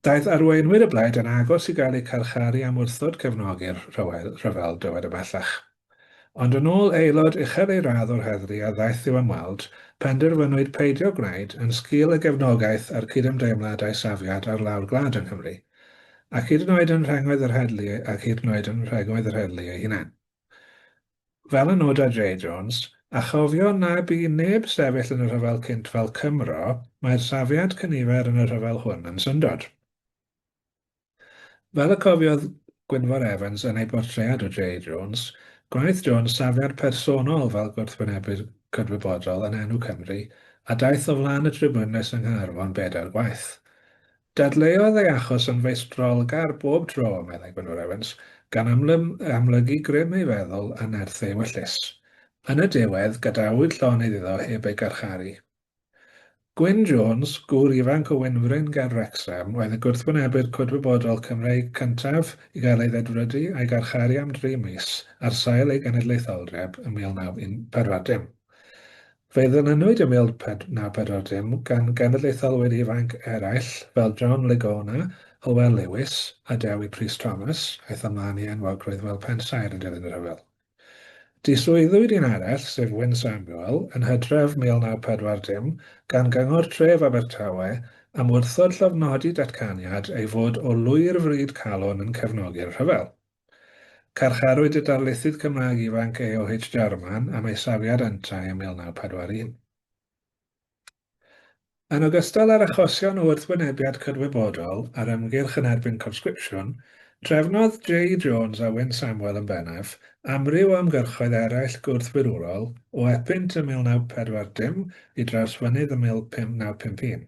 Daeth arweinwyr y blaid yn agos i gael eu carcharu am wrthod cefnogi'r rhyfel, dywed ymhellach. Ond yn ôl aelod uchel ei radd o'r heddlu a ddaeth i'w ymweld, penderfynwyd peidio gwneud yn sgil y gefnogaeth a'r cydymdeimlad a'i safiad ar lawr gwlad yng Nghymru, ac hyd yn oed yn rhengoedd yr heddlu ac hyd yn oed yn rhengoedd yr heddlu ei hunain. Fel y noda Jay Jones, a chofio na bu neb sefyll yn y rhyfel cynt fel Cymro, mae'r safiad cynifer yn y rhyfel hwn yn syndod. Fel y cofiodd Gwynfor Evans yn ei bortread o Jay Jones, gwnaeth Jones safiad personol fel gwrthwynebydd cydwybodol yn enw Cymru, a daeth o flaen y tribiwnlys yng Nghaernarfon bedair gwaith. Dadleuodd ei achos yn feistrolgar bob tro, meddai Gwynfor Evans, gan amlygu grym ei feddwl a nerth ei ewyllys. Yn y diwedd, gadawyd llonydd iddo heb ei garcharu. Gwyn Jones, gŵr ifanc o Wynfryn ger Wrecsam, oedd y gwrthwynebydd cydwybodol Cymreig cyntaf i gael ei ddedfrydu a'i garcharu am dri mis ar sail ei genedlaetholdeb ym 1940. Fe ddilynwyd ym 1940 gan genedlaetholwyr ifanc eraill fel John Legona, Hywel Lewis a Dewi Prys Thomas, aeth ymlaen i enwogrwydd fel pensaer yn dilyn y rhyfel. Diswyddwyd un arall, sef Wyn Samuel, yn Hydref 1940 gan Gyngor Tref Abertawe am wrthod llofnodi datganiad ei fod o lwyr fryd calon yn cefnogi'r rhyfel. Carcharwyd y darlithydd Cymraeg ifanc A.O.H. Jarman am ei safiad yntau ym 1941. Yn ogystal â'r achosion o wrthwynebiad cydwybodol a'r ymgyrch yn erbyn conscripsiwn, trefnodd J. Jones a Wyn Samuel yn bennaf, amryw o ymgyrchoedd eraill gwrthfilwrol, o Epynt ym 1940 i Drawsfynydd ym 1951,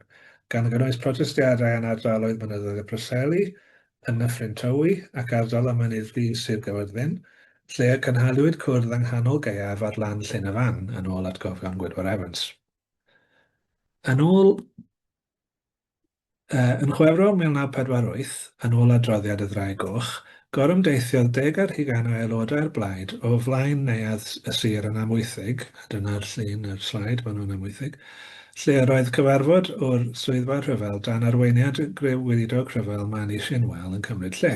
gan gynnwys protestiadau yn ardaloedd mynyddoedd y Preseli, yn Nyffryn Tywi ac ardal y Mynydd Du Sir Gaerfyrddin, lle y cynhaliwyd cwrdd yng nghanol gaeaf ar lan Llyn y Fan, yn ôl atgofion Gwynfor Evans. Yn ôl yn Chwefror 1948, yn ôl adroddiad y Ddraig Goch, gorymdeithiodd deg ar hugain o aelodau'r blaid o flaen neuadd y sir yn Amwythig, a dyna'r llun, yr sleid, maen nhw'n Amwythig, lle yr oedd cyfarfod o'r Swyddfa Rhyfel dan arweiniad y Gweinidog Rhyfel Manny Shinwell yn cymryd lle.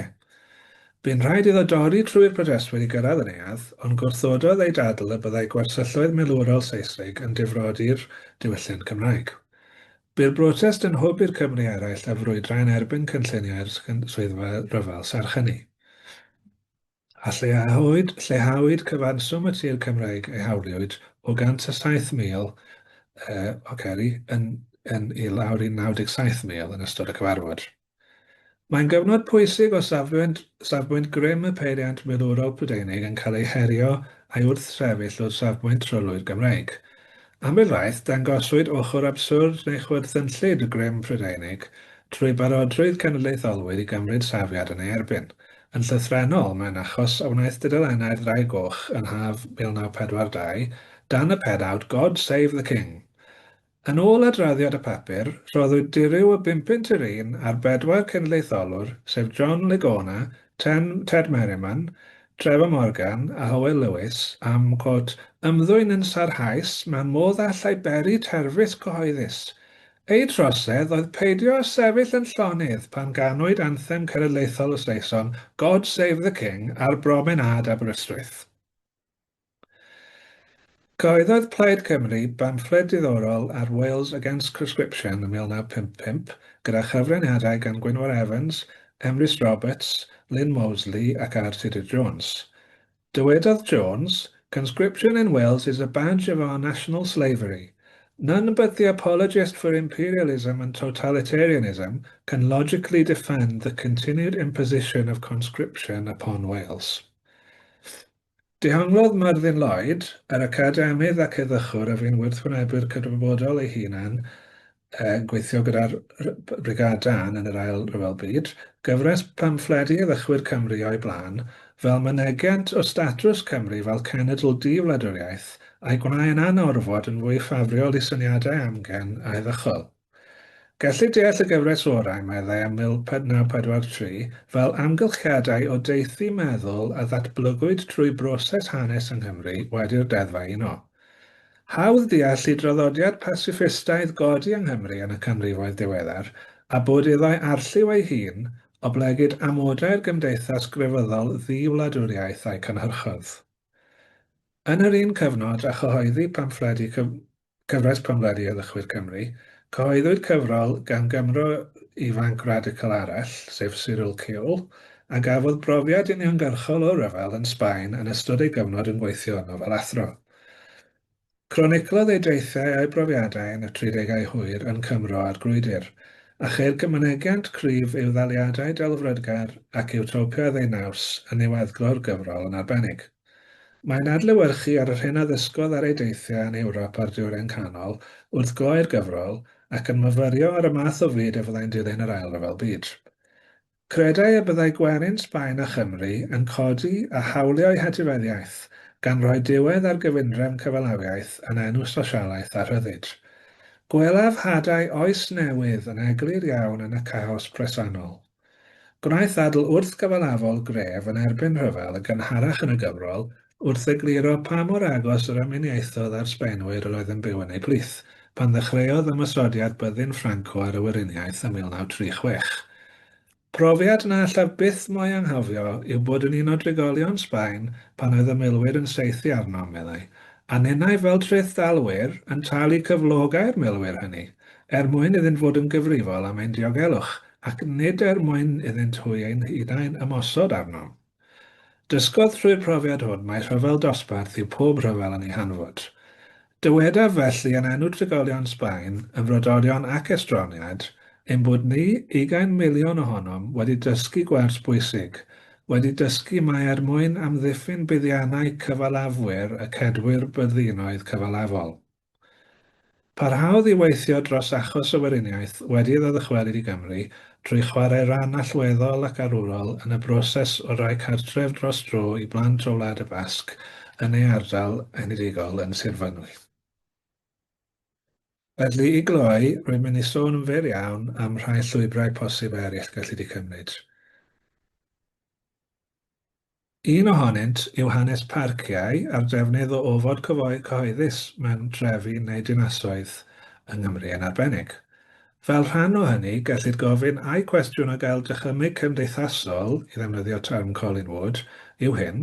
Bu'n rhaid iddo dorri trwy'r protestwyr i gyrraedd y neuadd, ond gwrthododd eu dadl y byddai gwersylloedd milwrol Seisnig yn difrodi'r diwylliant Cymraeg. Bu'r brotest yn hwb i'r Cymry eraill a frwydrai yn erbyn cynlluniau'r Swyddfa Ryfel serch hynny. A lleihawyd, lleihawyd cyfanswm y tir Cymreig ei hawliwyd o 107,000 uh, oceri yn, yn, i lawr i 97,000 yn ystod y cyfarfod. Mae'n gyfnod pwysig o safbwynt, safbwynt grym y peiriant milwrol Prydeinig yn cael ei herio a'i wrthsefyll o'r safbwynt trylwyr Gymreig. Ambell waith, dangoswyd ochr abswrd neu chwerthynllyd y grym Prydeinig trwy barodrwydd cenedlaetholwyr i gymryd safiad yn ei erbyn. Yn llythrennol, mewn achos a wnaeth dudalennau'r Ddraig Goch yn haf 1942, dan y pennawd God Save the King! Yn ôl adroddiad y papur, rhoddwyd dirwy o bumpunt yr un ar bedwar cenedlaetholwr, sef John Legona, Ten, Ted Merriman, Trevor Morgan a Hywel Lewis, am, quote, ymddwyn yn sarhaus mewn modd a allai beri terfysg cyhoeddus. Eu trosedd oedd peidio â sefyll yn llonydd pan ganwyd anthem cenedlaethol y Saeson, God Save the King, ar bromenâd Aberystwyth. Cyhoeddodd Plaid Cymru bamffled diddorol ar Wales Against Conscription ym 1955, gyda chyfraniadau gan Gwynfor Evans, Emrys Roberts, Lyn Moseley ac R Tudur Jones. Dywedodd Jones, Conscription in Wales is a badge of our national slavery. None but the apologist for imperialism and totalitarianism can logically defend the continued imposition of conscription upon Wales. Dehonglodd Myrddin Lloyd, yr academydd ac heddychwr a fu'n wrthwynebu'r cydwybodol ei hunan, yn gweithio gyda'r Brigâd Dân yn yr Ail Ryfel Byd, gyfres pamffledi heddychwyr Cymru o'i blaen, fel mynegiant o statws Cymru fel cenedl di-wladwriaeth, a'i gwnâi yn anorfod yn fwy ffafriol i syniadau amgen a heddychol. Gellir deall y gyfres orau, meddai ym 1943, fel amgylchiadau o deithu meddwl a ddatblygwyd trwy broses hanes yng Nghymru wedi'r Deddfau Uno. Hawdd deall i draddodiad pasiffistaidd godi yng Nghymru yn y canrifoedd diweddar, a bod iddo'i arlliw ei hun, oblegid amodau'r gymdeithas grefyddol ddi-wladwriaeth a'i cynhyrchodd. Yn yr un cyfnod â chyhoeddi pamffledi Cyfres Pamffledi Heddychwyr Cymru, cyhoeddwyd cyfrol gan Gymro ifanc radical arall, sef Cyril Cole, a gafodd brofiad uniongyrchol o'r rhyfel yn Sbaen yn ystod ei gyfnod yn gweithio yno fel athro. Croniclodd ei deithiau a'i brofiadau yn y tridegau hwyr yn Cymro a'r Grwydr, a cheir mynegiant cryf i'w ddaliadau delfrydgar ac iwtopiaidd ei naws yn niweddglo'r gyfrol yn arbennig. Mae'n adlewyrchu ar yr hyn a ddysgodd ar ei deithiau yn Ewrop a'r Dwyrain Canol wrth gloi'r gyfrol, ac yn myfyrio ar y math o fyd a fyddai'n dilyn yr Ail Ryfel Byd. Credai y byddai gwerin Sbaen a Chymru yn codi a hawlio'u hetifeddiaeth, gan roi diwedd ar gyfundrefn cyfalafiaeth yn enw sosialaeth a rhyddid. Gwelaf hadau oes newydd yn eglur iawn yn y caos presennol. Gwnaeth ddadl wrthgyfalafol gref yn erbyn rhyfel yn gynharach yn y gyfrol wrth egluro pa mor agos yr ymuniaethodd â'r Sbaenwyr yr oedd yn byw yn eu plith, pan ddechreuodd ymosodiad byddin Franco ar y Weriniaeth ym 1936. Profiad na allaf byth mo'i anghofio yw bod yn un o drigolion Sbaen pan oedd y milwyr yn saethu arnom, meddai, a ninnau fel trethdalwyr yn talu cyflogau'r milwyr hynny, er mwyn iddynt fod yn gyfrifol am ein diogelwch. ac nid er mwyn iddynt hwy ein hunain ymosod arnom. Dysgodd trwy'r profiad hwn mai rhyfel dosbarth yw pob rhyfel yn ei hanfod. Dywedaf felly yn enw trigolion Sbaen, ymfrodorion ac estroniaid, ein bod ni, ugain miliwn ohonom, wedi dysgu gwers bwysig, wedi dysgu mai er mwyn amddiffyn buddiannau cyfalafwyr y cedwir byddinoedd cyfalafol. Parhaodd i weithio dros achos y Weriniaeth wedi iddo ddychwelyd i Gymru drwy chwarae rhan allweddol ac arwrol yn y broses o roi cartref dros dro i blant o Wlad y Basg yn ei ardal enedigol yn Sir Fynwy. Felly, i gloi, rwy'n mynd i sôn yn fyr iawn am rhai llwybrau posib eraill gellid eu cymryd. Un ohonynt yw hanes parciau a'r defnydd o ofod cyhoeddus mewn trefi neu dinasoedd, yng Nghymru yn arbennig. Fel rhan o hynny, gellid gofyn ai cwestiwn o gael dychymyg cymdeithasol, i ddefnyddio term Colin Wood, yw hyn,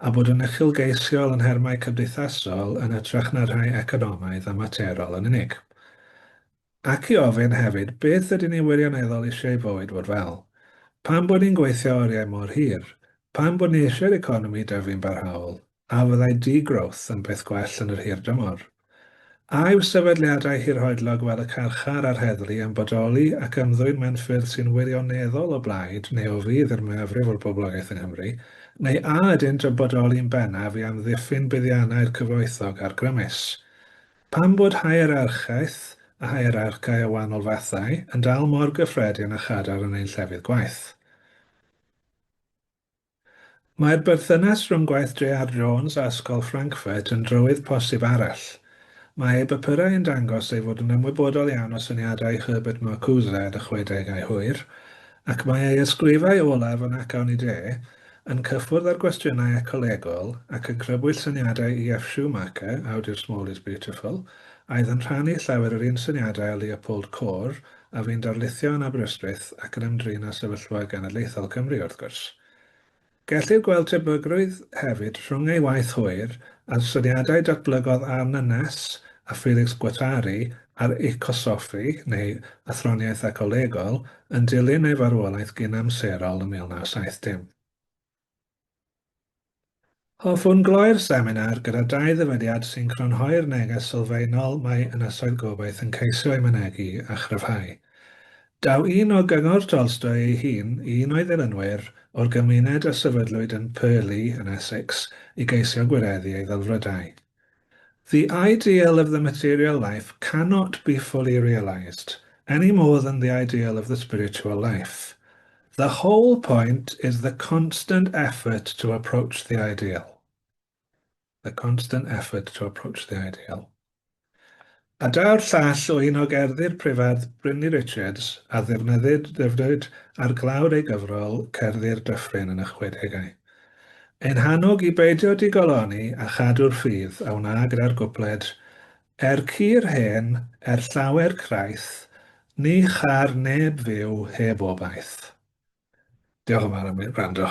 a bod yn uchelgeisiol yn nhermau cymdeithasol yn hytrach na rhai economaidd a materol yn unig. Ac i ofyn hefyd, beth ydyn ni wirioneddol eisiau i fywyd fod fel? Pam bod ni'n gweithio oriau mor hir? Pam bod ni eisiau'r economi dyfu'n barhaol? A fyddai degrowth yn beth gwell yn yr hir dymor? A yw sefydliadau hirhoedlog fel y carchar a'r heddlu yn bodoli ac ymddwyn mewn ffyrdd sy'n wirioneddol o blaid neu o fudd i'r mwyafrif o'r boblogaeth yng Nghymru, neu a ydynt yn bodoli'n bennaf i amddiffyn buddiannau'r cyfoethog a'r grymus? Pam bod hierarchaeth, a hierarchau o wahanol fathau, yn dal mor gyffredin a chadarn yn ein llefydd gwaith? Mae'r berthynas rhwng gwaith JR Jones a Ysgol Frankfurt yn drywydd posib arall. Mae ei bapurau yn dangos ei fod yn ymwybodol iawn o syniadau Herbert Marcuse yn y chwedegau hwyr, ac mae ei ysgrifau olaf yn Ac Awn i De yn cyffwrdd ar gwestiynau ecolegol ac yn crybwyll syniadau EF Schumacher, awdur Small is Beautiful, a oedd yn rhannu llawer o'r un syniadau â Leopold Kohr, a fu'n darlithio yn Aberystwyth ac yn ymdrin â sefyllfa genedlaethol Cymru, wrth gwrs. Gellir gweld tebygrwydd hefyd rhwng ei waith hwyr a'r syniadau datblygodd Arne Næss a Felix Guattari ar ecosoffi, neu athroniaeth ecolegol, yn dilyn ei farwolaeth gynamserol ym 1970. Hoffwn gloi'r seminar gyda dau ddyfyniad sy'n crynhoi'r neges sylfaenol mae Ynysoedd Gobaith yn ceisio ei mynegi a chryfhau. Daw un o Gyngor Tolstoy ei hun i un o'i ddilynwyr o'r gymuned a sefydlwyd yn Purley yn Essex i geisio gwireddu ei ddelfrydau. The ideal of the material life cannot be fully realized, any more than the ideal of the spiritual life. The whole point is the constant effort to approach the ideal. The constant effort to approach the ideal. A daw'r llall o un o gerddi'r prifardd Brinley Richards a ddefnyddid ddefnyddiwyd ar glawr ei gyfrol Cerddi'r Dyffryn yn y chwedegau. Ein hannog i beidio digoloni a chadw'r ffydd a wna gyda'r gwpled, Er cur hen, er llawer craith, Ni char neb fyw heb obaith. Diolch yn fawr am wrando.